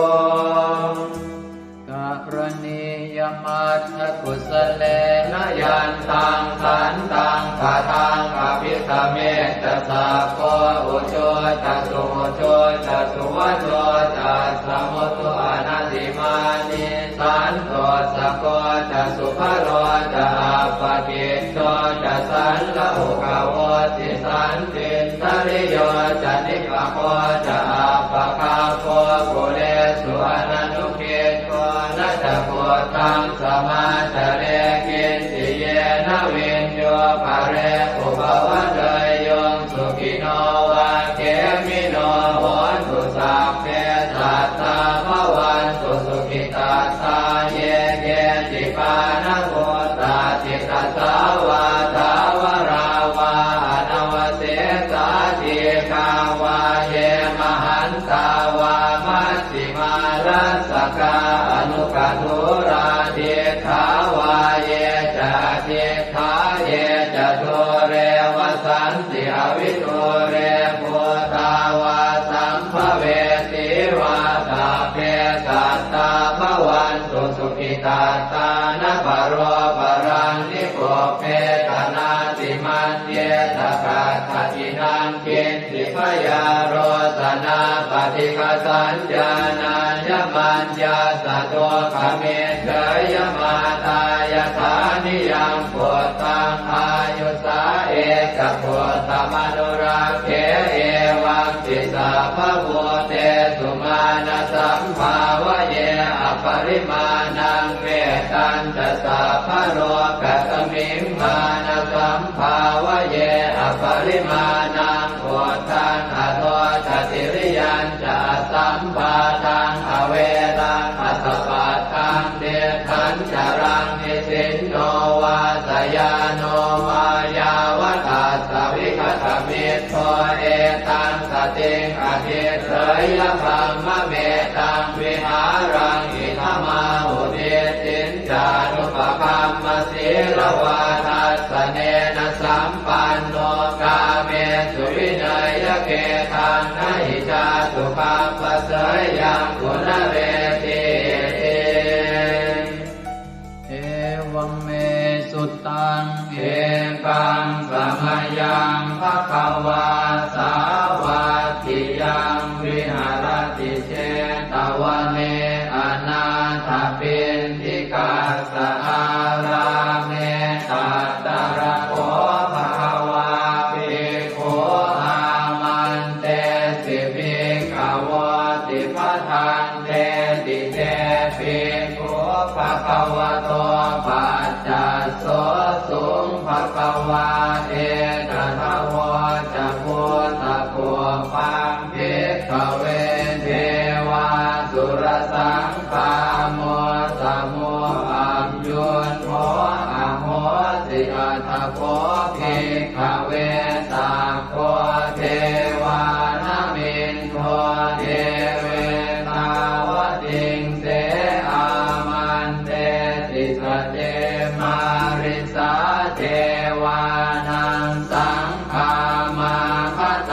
Karaṇīyamatthakusalena yantaṃ santaṃ padaṃ abhisamecca sakko ujū ca suhujū ca suvaco cassa mudu anatimānī santussako ca subharo ca appakicco ca sallahukavutti santindriyo ca nipako ca appagabbho kulesu ananu giddho. Na ca khuddaṃ samācare kiñci yena viññū pare upavadeyyuṃ. Sukhino vā khemino hontu sabbe sattā bhavantu sukhitattā. Ye keci pāṇabhūtatthi tasā vā thāvarā vā anavasesā dīghā vā ye mahantā vā maj jhimā rassakā aṇukathūlā diṭṭhā vā ye ca adiṭṭhā ye ca dūre vasanti avidūre bhūtā vā sambhavesī vā sabbe sattā bhavantu sukhitattā. Na paro paraṃ nikubbetha nātimaññetha katthaci naṃ kiñ ci byārosanā paṭighasaññā nāññamaññassa dukkhamiccheyya. Mātā yathā niyaṃ puttaṃ āyusā ekaputtamanurakkhe evampi sabbabhūtesu mānasambhāvaye aparimāṇaṃ. Mettañca sabbalokasmiṃ mānasambhāvaye aparimāṇaṃ uddhaṃ adho ca tiriyañca asambādhaṃ averaṃ asapattaṃ. Tiṭṭhañcaraṃ nisinno vā sayāno vā yāvatassa vigatamiddho etaṃ satiṃ adhiṭṭheyya brahmametaṃ vihāraṃ idhamāhu. Diṭṭhiñ ca anupagamma sīlavā dassanena sampanno kāmesu vineyya gedhaṃ na hi jātu gabbhaseyyaṃ punaretīti. Evaṃ me sutaṃ. Ekaṃ samayaṃ bhagavā sāvatthiyaṃ viharati jetavane anāthapiṇḍikassa ārāme. Tatra kho bhagavā bhikkhū āmantesi bhikkhavoti. Bhadanteti te bhikkhū bhagavato paccassosuṃ. Bhagavā etadavoca. Bhūtapubbaṃ bhikkhave devāsurasaṅ gāmo samūhayuṃ kho ahosi. Atha kho bhikkhave sakko devānamindo devetāvatiṃse āmantesi. Sace mārisā devānaṃ saṅ gāmāgatānaṃ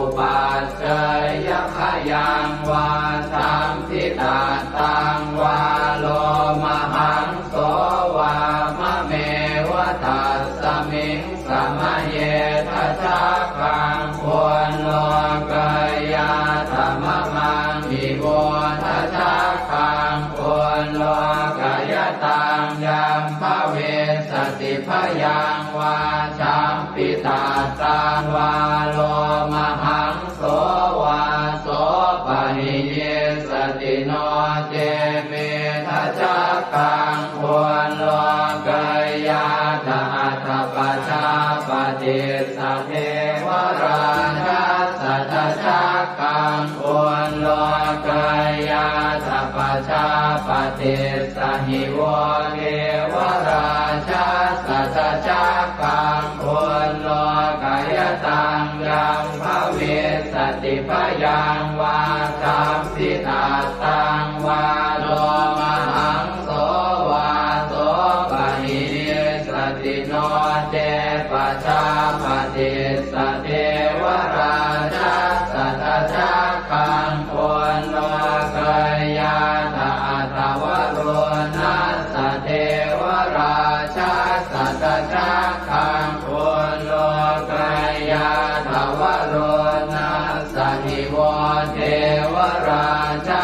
upaccayabhayaṃ vā sambhitattaṃ vā lomahaṃso vā mameva tassa Miṃ samaye dajaggaṃ ullokayātha mamaṃ ivo dajaggaṃ ullokayataṃ yaṃ bhavissati bhayaṃ vā champittattaṃ vā lomahaṃso vā sopahiyissati no ce me dajaggaṃ ullokayātha atha pajāpatissa devarājassa dajaggaṃ ullokayātha pajāpatissa hi vo devarājassa dajaggaṃ ullokayataṃ yaṃ bhavissati bhayaṃ vā champittattaṃ vā lomahaṃso vā sopahiyissati no ce pajāpatissa devarājassa dajaggaṃ ullokayātha atha varuṇassa devarājassa dajaggaṃ ullokayātha varuṇassa hi vo devarājassa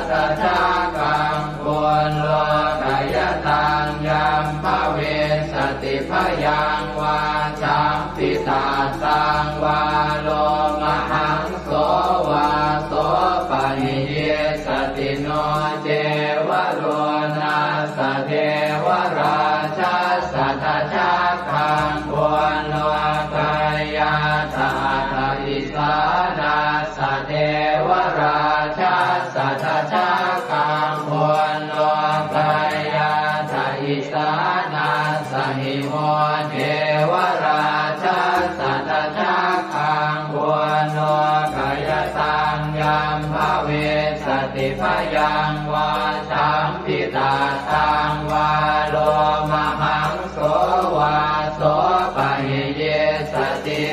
dajaggaṃ ullokayataṃ yaṃ bhavissati bhayaṃ vā champittattaṃ vā lomahaṃso vā sopahiyissati no ce varuṇassa devarājassa dajaggaṃ ullokayātha atha isānassa devarājassa dajaggaṃ ullokayātha isānassa hi vo devarājassa dajaggaṃ ullokayataṃ yaṃ bhavissati bhayaṃ vā champittattaṃ vā lomahaṃso vā sopahiyissati.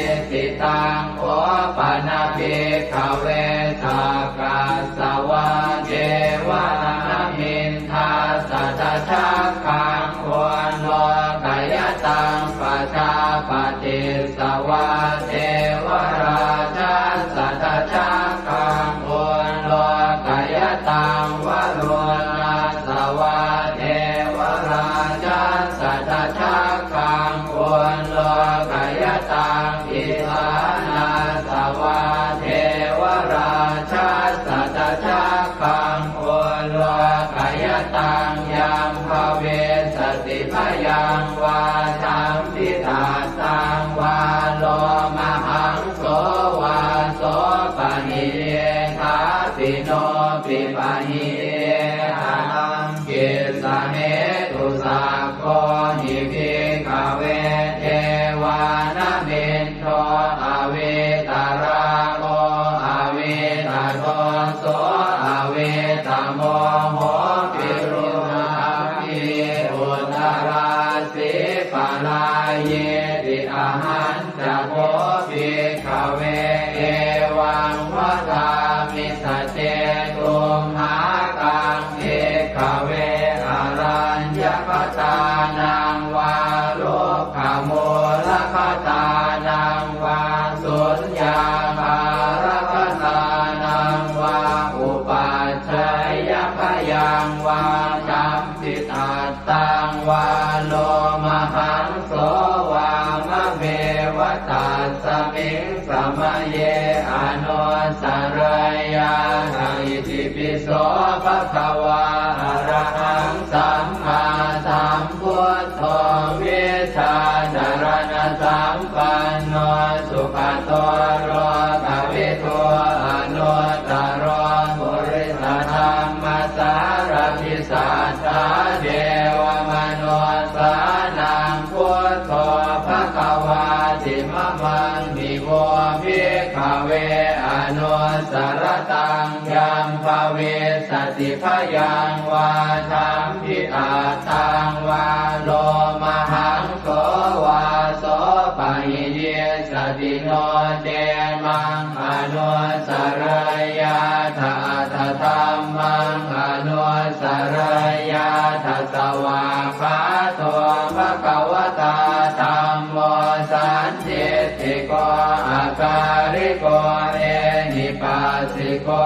Taṃ kho pana bhikkhave sakkas savā devanāmiṃ dassa dajaggaṃ ullokayataṃ pajāpatissa vā devarājassa dajaggaṃ ullokayataṃ varuṇassa vā devarājassa dajaggaṃ ullokayataṃ isānassa vā devarājassa dajaggaṃ ullokayataṃ yaṃ bhavissati bhayaṃ vā champittattaṃ vā lomahaṃso vā sopahiyye thāpi no pipahiye ataṃ kissa hetu. Sakko hi bhikkhave devānamindo avītarāgo avītadoso avītamoho virūḷhakī uttarāsī parāyīti. Ahañ ca kho bhikkhave evaṃ vadāmi: Sacce tumhākaṃ bhikkhave araññakatānaṃ vā rukkhamūlakatānaṃ vā suññāgārakatānaṃ vā upajjhāyabhayaṃ vā champittattaṃ vā lomahaṃso vā mameva tasmiṃ samaye anussarayyātha. Itipi so bhagavā arahaṃ sammāsambuddho vijjācaraṇasampanno sugato lokavidū anuttaro purisadammasārathi satthā devamanussānaṃ buddho bhagavāti. Mamaṃ hi vo bhikkhave anussarattaṃ yaṃ bhavissati bhayaṃ vā champittattaṃ vā lomahaṃso vā sopahiyissati no ce maṃ anussarayyātha atha dhammaṃ anussarayyātha. Svākkhāto bhagavatā dham sandiṭṭhiko akāliko ehipassiko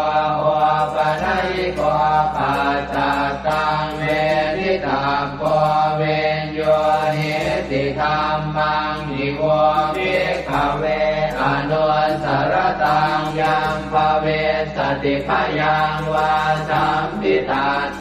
opanayiko paccattaṃ veditabbo viññūhīti. Dhammaṃ hi vo bhikkhave anussaraṃ yaṃ bhavissati bhayaṃ vā sampittaṃ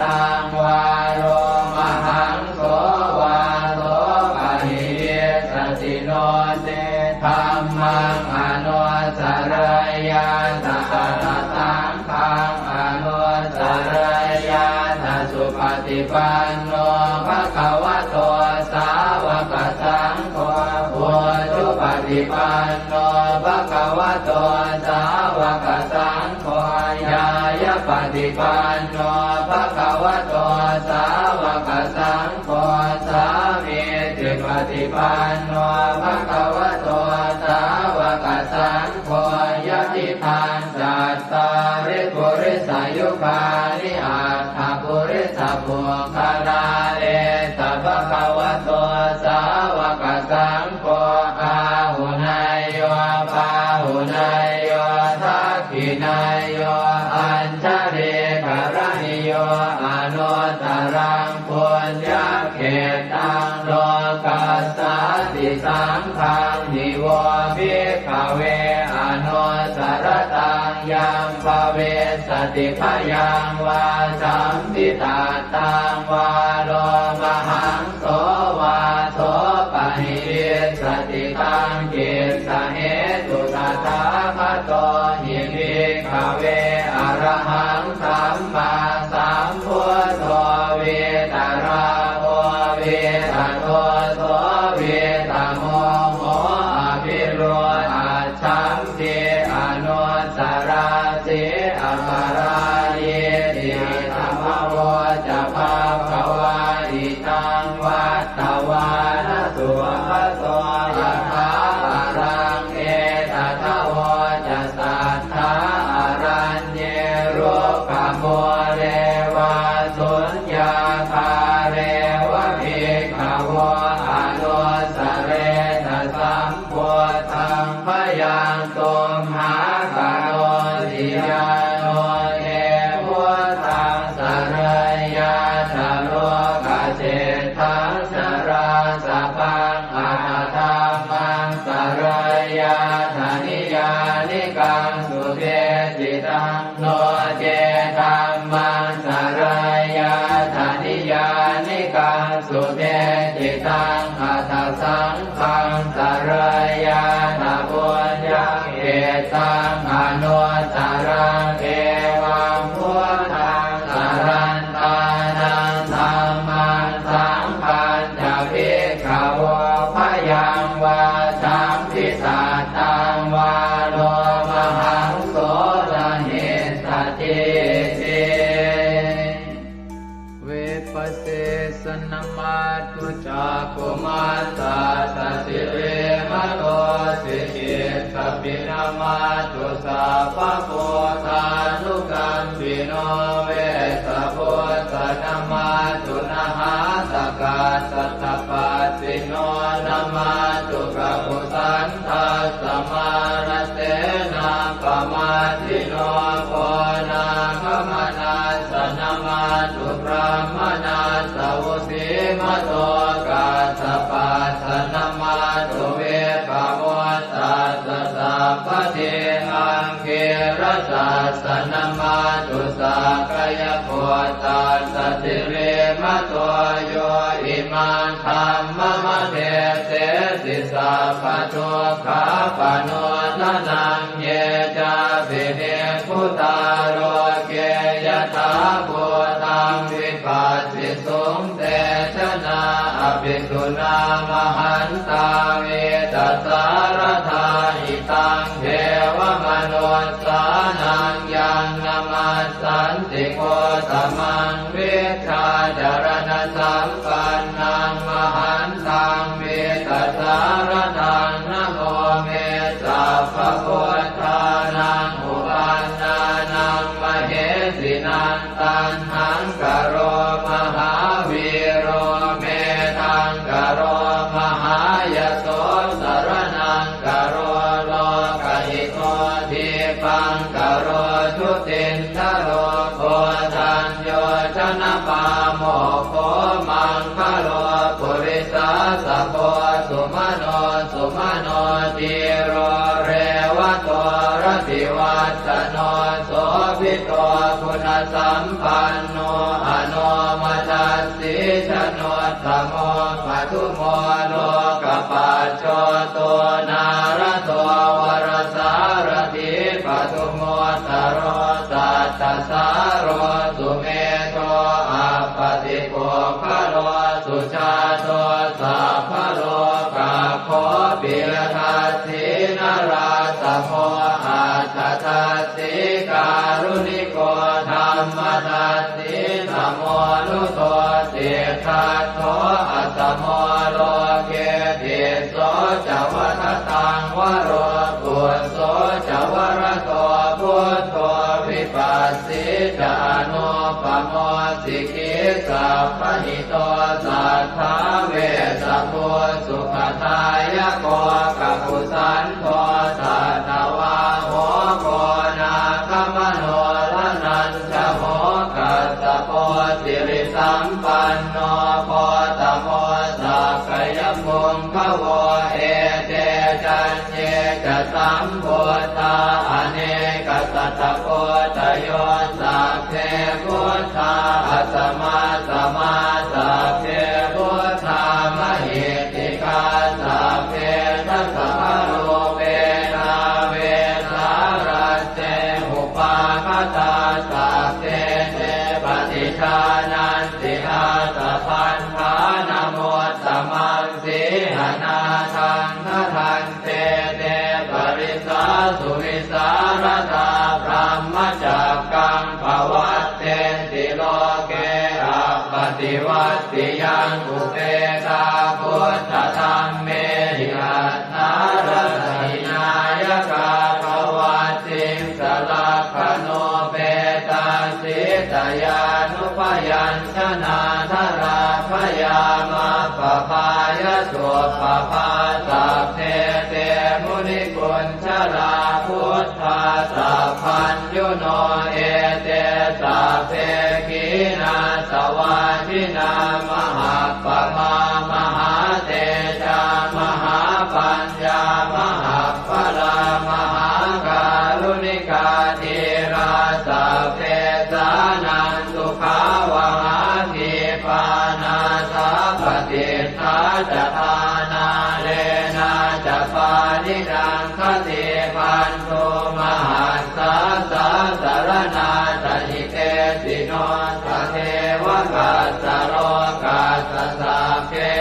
vā lomahaṃ so vā so pahīyissati no ce dhammaṃ anussarayyātha atha saṅghaṃ anussarayyātha. Supaṭipanno bhagavato sāvakasaṅgho, ujupaṭipanno bhagavato sāvakasaṅgho, ñāyapaṭipanno bhagavato sāvakasaṅgho, sāmīcipaṭipanno bhagavato sāvakasaṅgho, yadidaṃ cattāri purisayugāni aṭṭha purisapuggalā, esa bhagavato sāvakasaṅgho, āhuneyyo pāhuneyyo dakkhiṇeyyo añjalikaraṇīyo anuttaraṃ puññakkhettaṃ lokassāti. Saṅghaṃ hi vo bhikkhave anussaraṃ yaṃ bhavissati bhayaṃ vā sampittaṃ vā lomahaṃso vā so pahīyissati. Taṃ kissa hetu tathāgato hi bhikkhave arahaṃ sammāsambuddho vītarāgo vītadoso vītamoho abhirūḷhaccham ti anussarati aparājīti. Idamavoca bhagavā. Idaṃ vattavāna sugato yathābalaṃ etadavoca satthā araññe rukkhamūle vā suññāgāre va bhikkhavo anussaretha sam buddhaṃ bhayaṃ tumhākarosi. Yāno te buddhaṃ sarayyātha lokaseṭṭhaṃ narāsabhaṃ atha dhammaṃ sarayyātha niyyānikaṃ sudesitaṃ, no ce dhammaṃ sarayyātha niyyānikaṃ sudesitaṃ, atha saṅghaṃ sarayyātha puññakkhettaṃ anuttaraṃ. Evaṃ buddhaṃ sarantānaṃ dhammaṃ saṅghañca bhikkhavo bhayaṃ vā sampittaṃ vā lomahaṃso na hissati. Vipassissa namatthu cakkhumantassa sirīmato, sikhissapi namatthu sabbabuddhānukampino, vessabhussa namatthu nhātakassa tapassino, namatthu kakusandhassa mārasenappamaddino, konāgamanassa namatthu brāhmaṇassa vusīmato, kassapassa namatthu vippamuttassa sabbadhi, aṅgīrasassa namatthu sakyaputtassa sirīmato, yo imaṃ dhammamādesesi sabbadukkhāpanūdanaṃ. Ye cāpi nibbu tā loke yathābhūtaṃ vipassisuṃ, te janā apisuṇā mahantā vītasāradā. Idaṃ devamanussānaṃ yaṃ namassanti Gotamaṃ, vijjācaraṇasampannaṃ mahantaṃ vītasāradaṃ. Namo me sabbabuddhānaṃ uppannānaṃ mahesinaṃ, taṇhaṅkaro mahāvīro medhaṅkaro mahāyaso, sar sumano dhīro revato rativassano sobhito guṇasampanno anomadassī januttamo padumo lokapajjoto nārado varasārathī padumu ttaro sattasāro sumedho appatipuggalo sujāto sabbalokaggo piyadassī narāsamo atthadassī kāruṇiko dhammadassī tamonudo siddhattho asamo loke tisso ca vadataṃ varo phusso ca varado buddho vipassī ca anūpamo sikhī sabbahito satthā vessabhū sukhadāyako kakusandho satthavāho koṇāgamano dhananjavo kassapo sirisampanno gotamo sakyapuṅgavo ete caññe ca sambuddhā anekasatakoṭayo sabbe buddhā asamasamā sabbe buddhā mahiddhikā sabbe dasabalūpena vesālā te upāgatā sabbe te paṭijānanti ātappamāṇamuttamaṃ sīhanatthaṃ khatante te parisā suvisāradā brahmacakkaṃ pavattenti loke appaṭivattiyaṃ upekkā buddhadhammehi aṭṭhārasa hināyakā pavaṭṭiṃsa lakkhaṇūpetā sītayanupayañjanādharā bhayamappaphāya suppabhā sabbe te muniku jarā buddhā sabbaññuno ete sabbe khīṇāsavā jinā mahappamā mahātejā mahāpaññā mahappalā mahākāruṇikā dhīrā sabbesānaṃ sukhāvahā khīpā nāthapaṭiṭṭhā ca dhānālena ca pāṇinaṃ khatībhaṇḍu mahassā sāsaraṇā ca hitesino tatheva kassa lokassa sabbe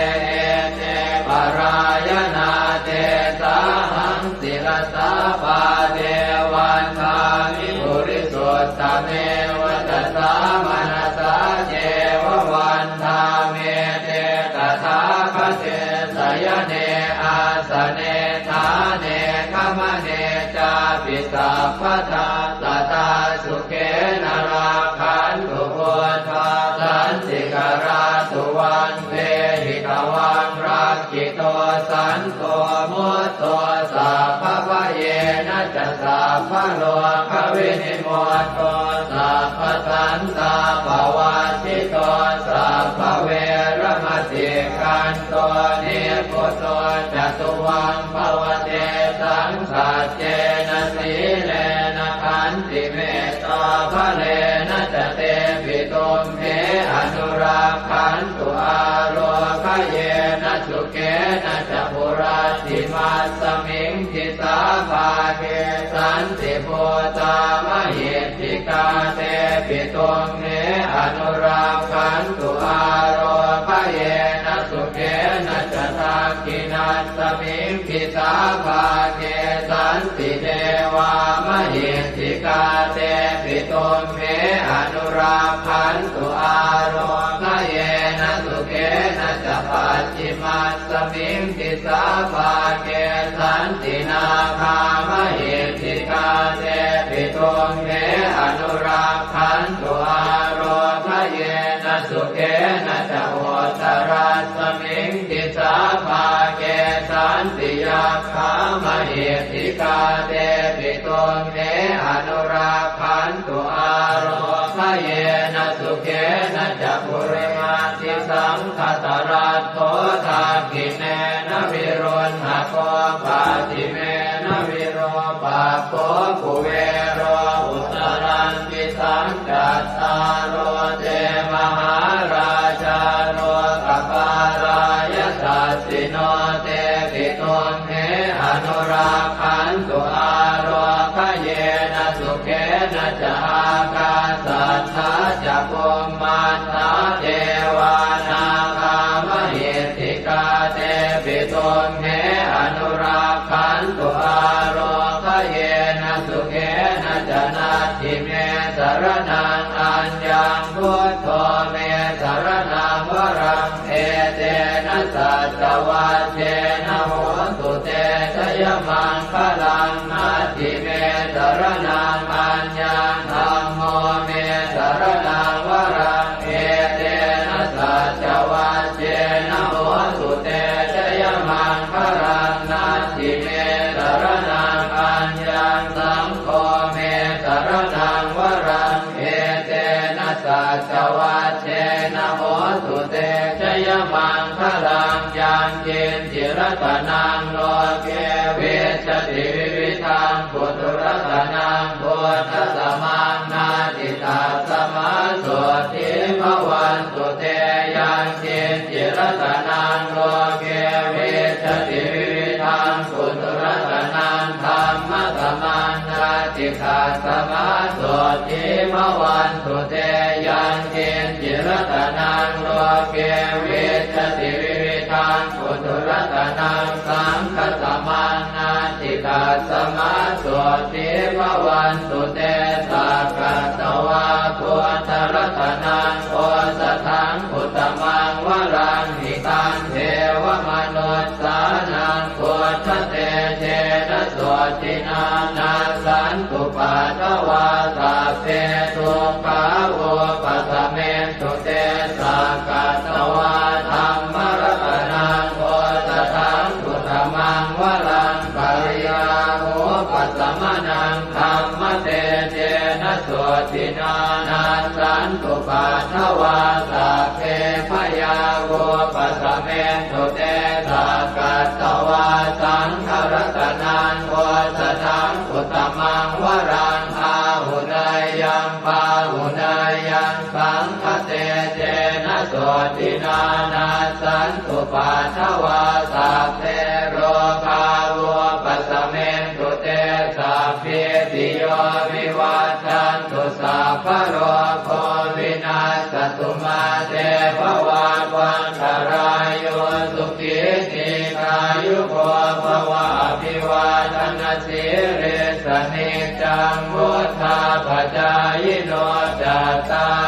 ete parāyanā tesāhaṃ sirasā pāde vandāmi purisuttame vacasā manasā ceva vandāmete tathāgate sayane āsane ṭhāne gamane cāpi sabbadā sadā sukhena rakkhantu buddhā santikarā suvaṃ dehi tvaṃ rakkhito santo mutto sabbabhayena ca sabbarogavinimutto sabbasantāpavajjito sabbaveramatikkanto nibbuto ca tuvaṃ bhava tesaṃ saccena sīlena khantimettābalena ca tepi tumhe anurakkhantu ārogyena sukhena ca hurattimasmiṃ disābhāge santibhūtā mahiddhikā tepi tumhe anurakkhantu ārogyena sukhena ca dakkhiṇasmiṃ disābhāge santi devā mahiddhikā tepi tumhe anurakkhantu ārogyena sukhena ca pacchimasmiṃ disābhāge santi nāgā mahiddhikā tepi tumhe anurakkhantu ārogyena sukhena ca uttarasmiṃ disābhāge santi yakkhā mahiddhikā tepi tumhe anurakkhantu ārogyena yena sukhena ca purimaṃ. Disaṃ dhataraṭṭho dakkhiṇena viruḷhako pacchimena virūpakkho kuvero uttaraṃ disaṃ. Cattāro te mahārājā lokapālā yasassino tepi tumhe anurakkhantu ālokayena sukhena ca. Ākāsaṭṭhā ca bhummaṭṭhā devā nāgā mahiddhikā tepi tumhe anurakkhantu ālokayena sukhena ca. Natthi me saraṇaṃ aññaṃ buddho me saraṇaṃ varaṃ etena saccavajjena hotu te jayamaṅgalaṃ. Natthi me saraṇaṃ aññaṃ dhammo me saraṇaṃ varaṃ etena saccavajjena hotu te jayamaṅgalaṃ. Natthi me saraṇaṃ aññaṃ saṅgho me saraṇaṃ varaṃ etena saccavajjena hotu te jayamaṅgalaṃ. Yaṅkiñci ratanaṃ loke vijjati vividhaṃ puthu ratanaṃ buddhasamaṃ natthi tasmā sotthī bhavantu te. Yaṅkiñci ratanaṃ loke vijjati vividhaṃ puthu ratanaṃ dhammasamaṃ natthi tasmā sotthī bhavantu te. Yaṅkiñci ratanaṃ loke vijjati vividhaṃ puthu ratanaṃ saṅghasamaṃ natthi tasmā sotthī bhavantu te. Sakkatvā buddharatanaṃ osathaṃ uttamaṃ varaṃ hitaṃ devamanussānaṃ buddhatejena sotthinā nassantupaddavā sabbe dukkhā vūpasamentu te. Sakkatvā dhammaratanaṃ osathaṃ uttamaṃ varaṃ pariḷāhūpasamanaṃ dhammatejena sotthinā nassantupaddavā sabbe bhayā vūpasamentu te. Sakkatvā saṅgharatanaṃ osathaṃ uttamaṃ varaṃ āhuneyyaṃ pāhuneyyaṃ saṅghatejena sotthinā nassantupaddavā sabbe rogā vūpasamentu te. Sabbītiyo vivajjantu sabbarogo vinassatu mā te bhavatvantarāyo sukhī dīghāyuko bhava. Abhivādanasīlissa niccaṃ vuḍḍhāpacāyino cattāri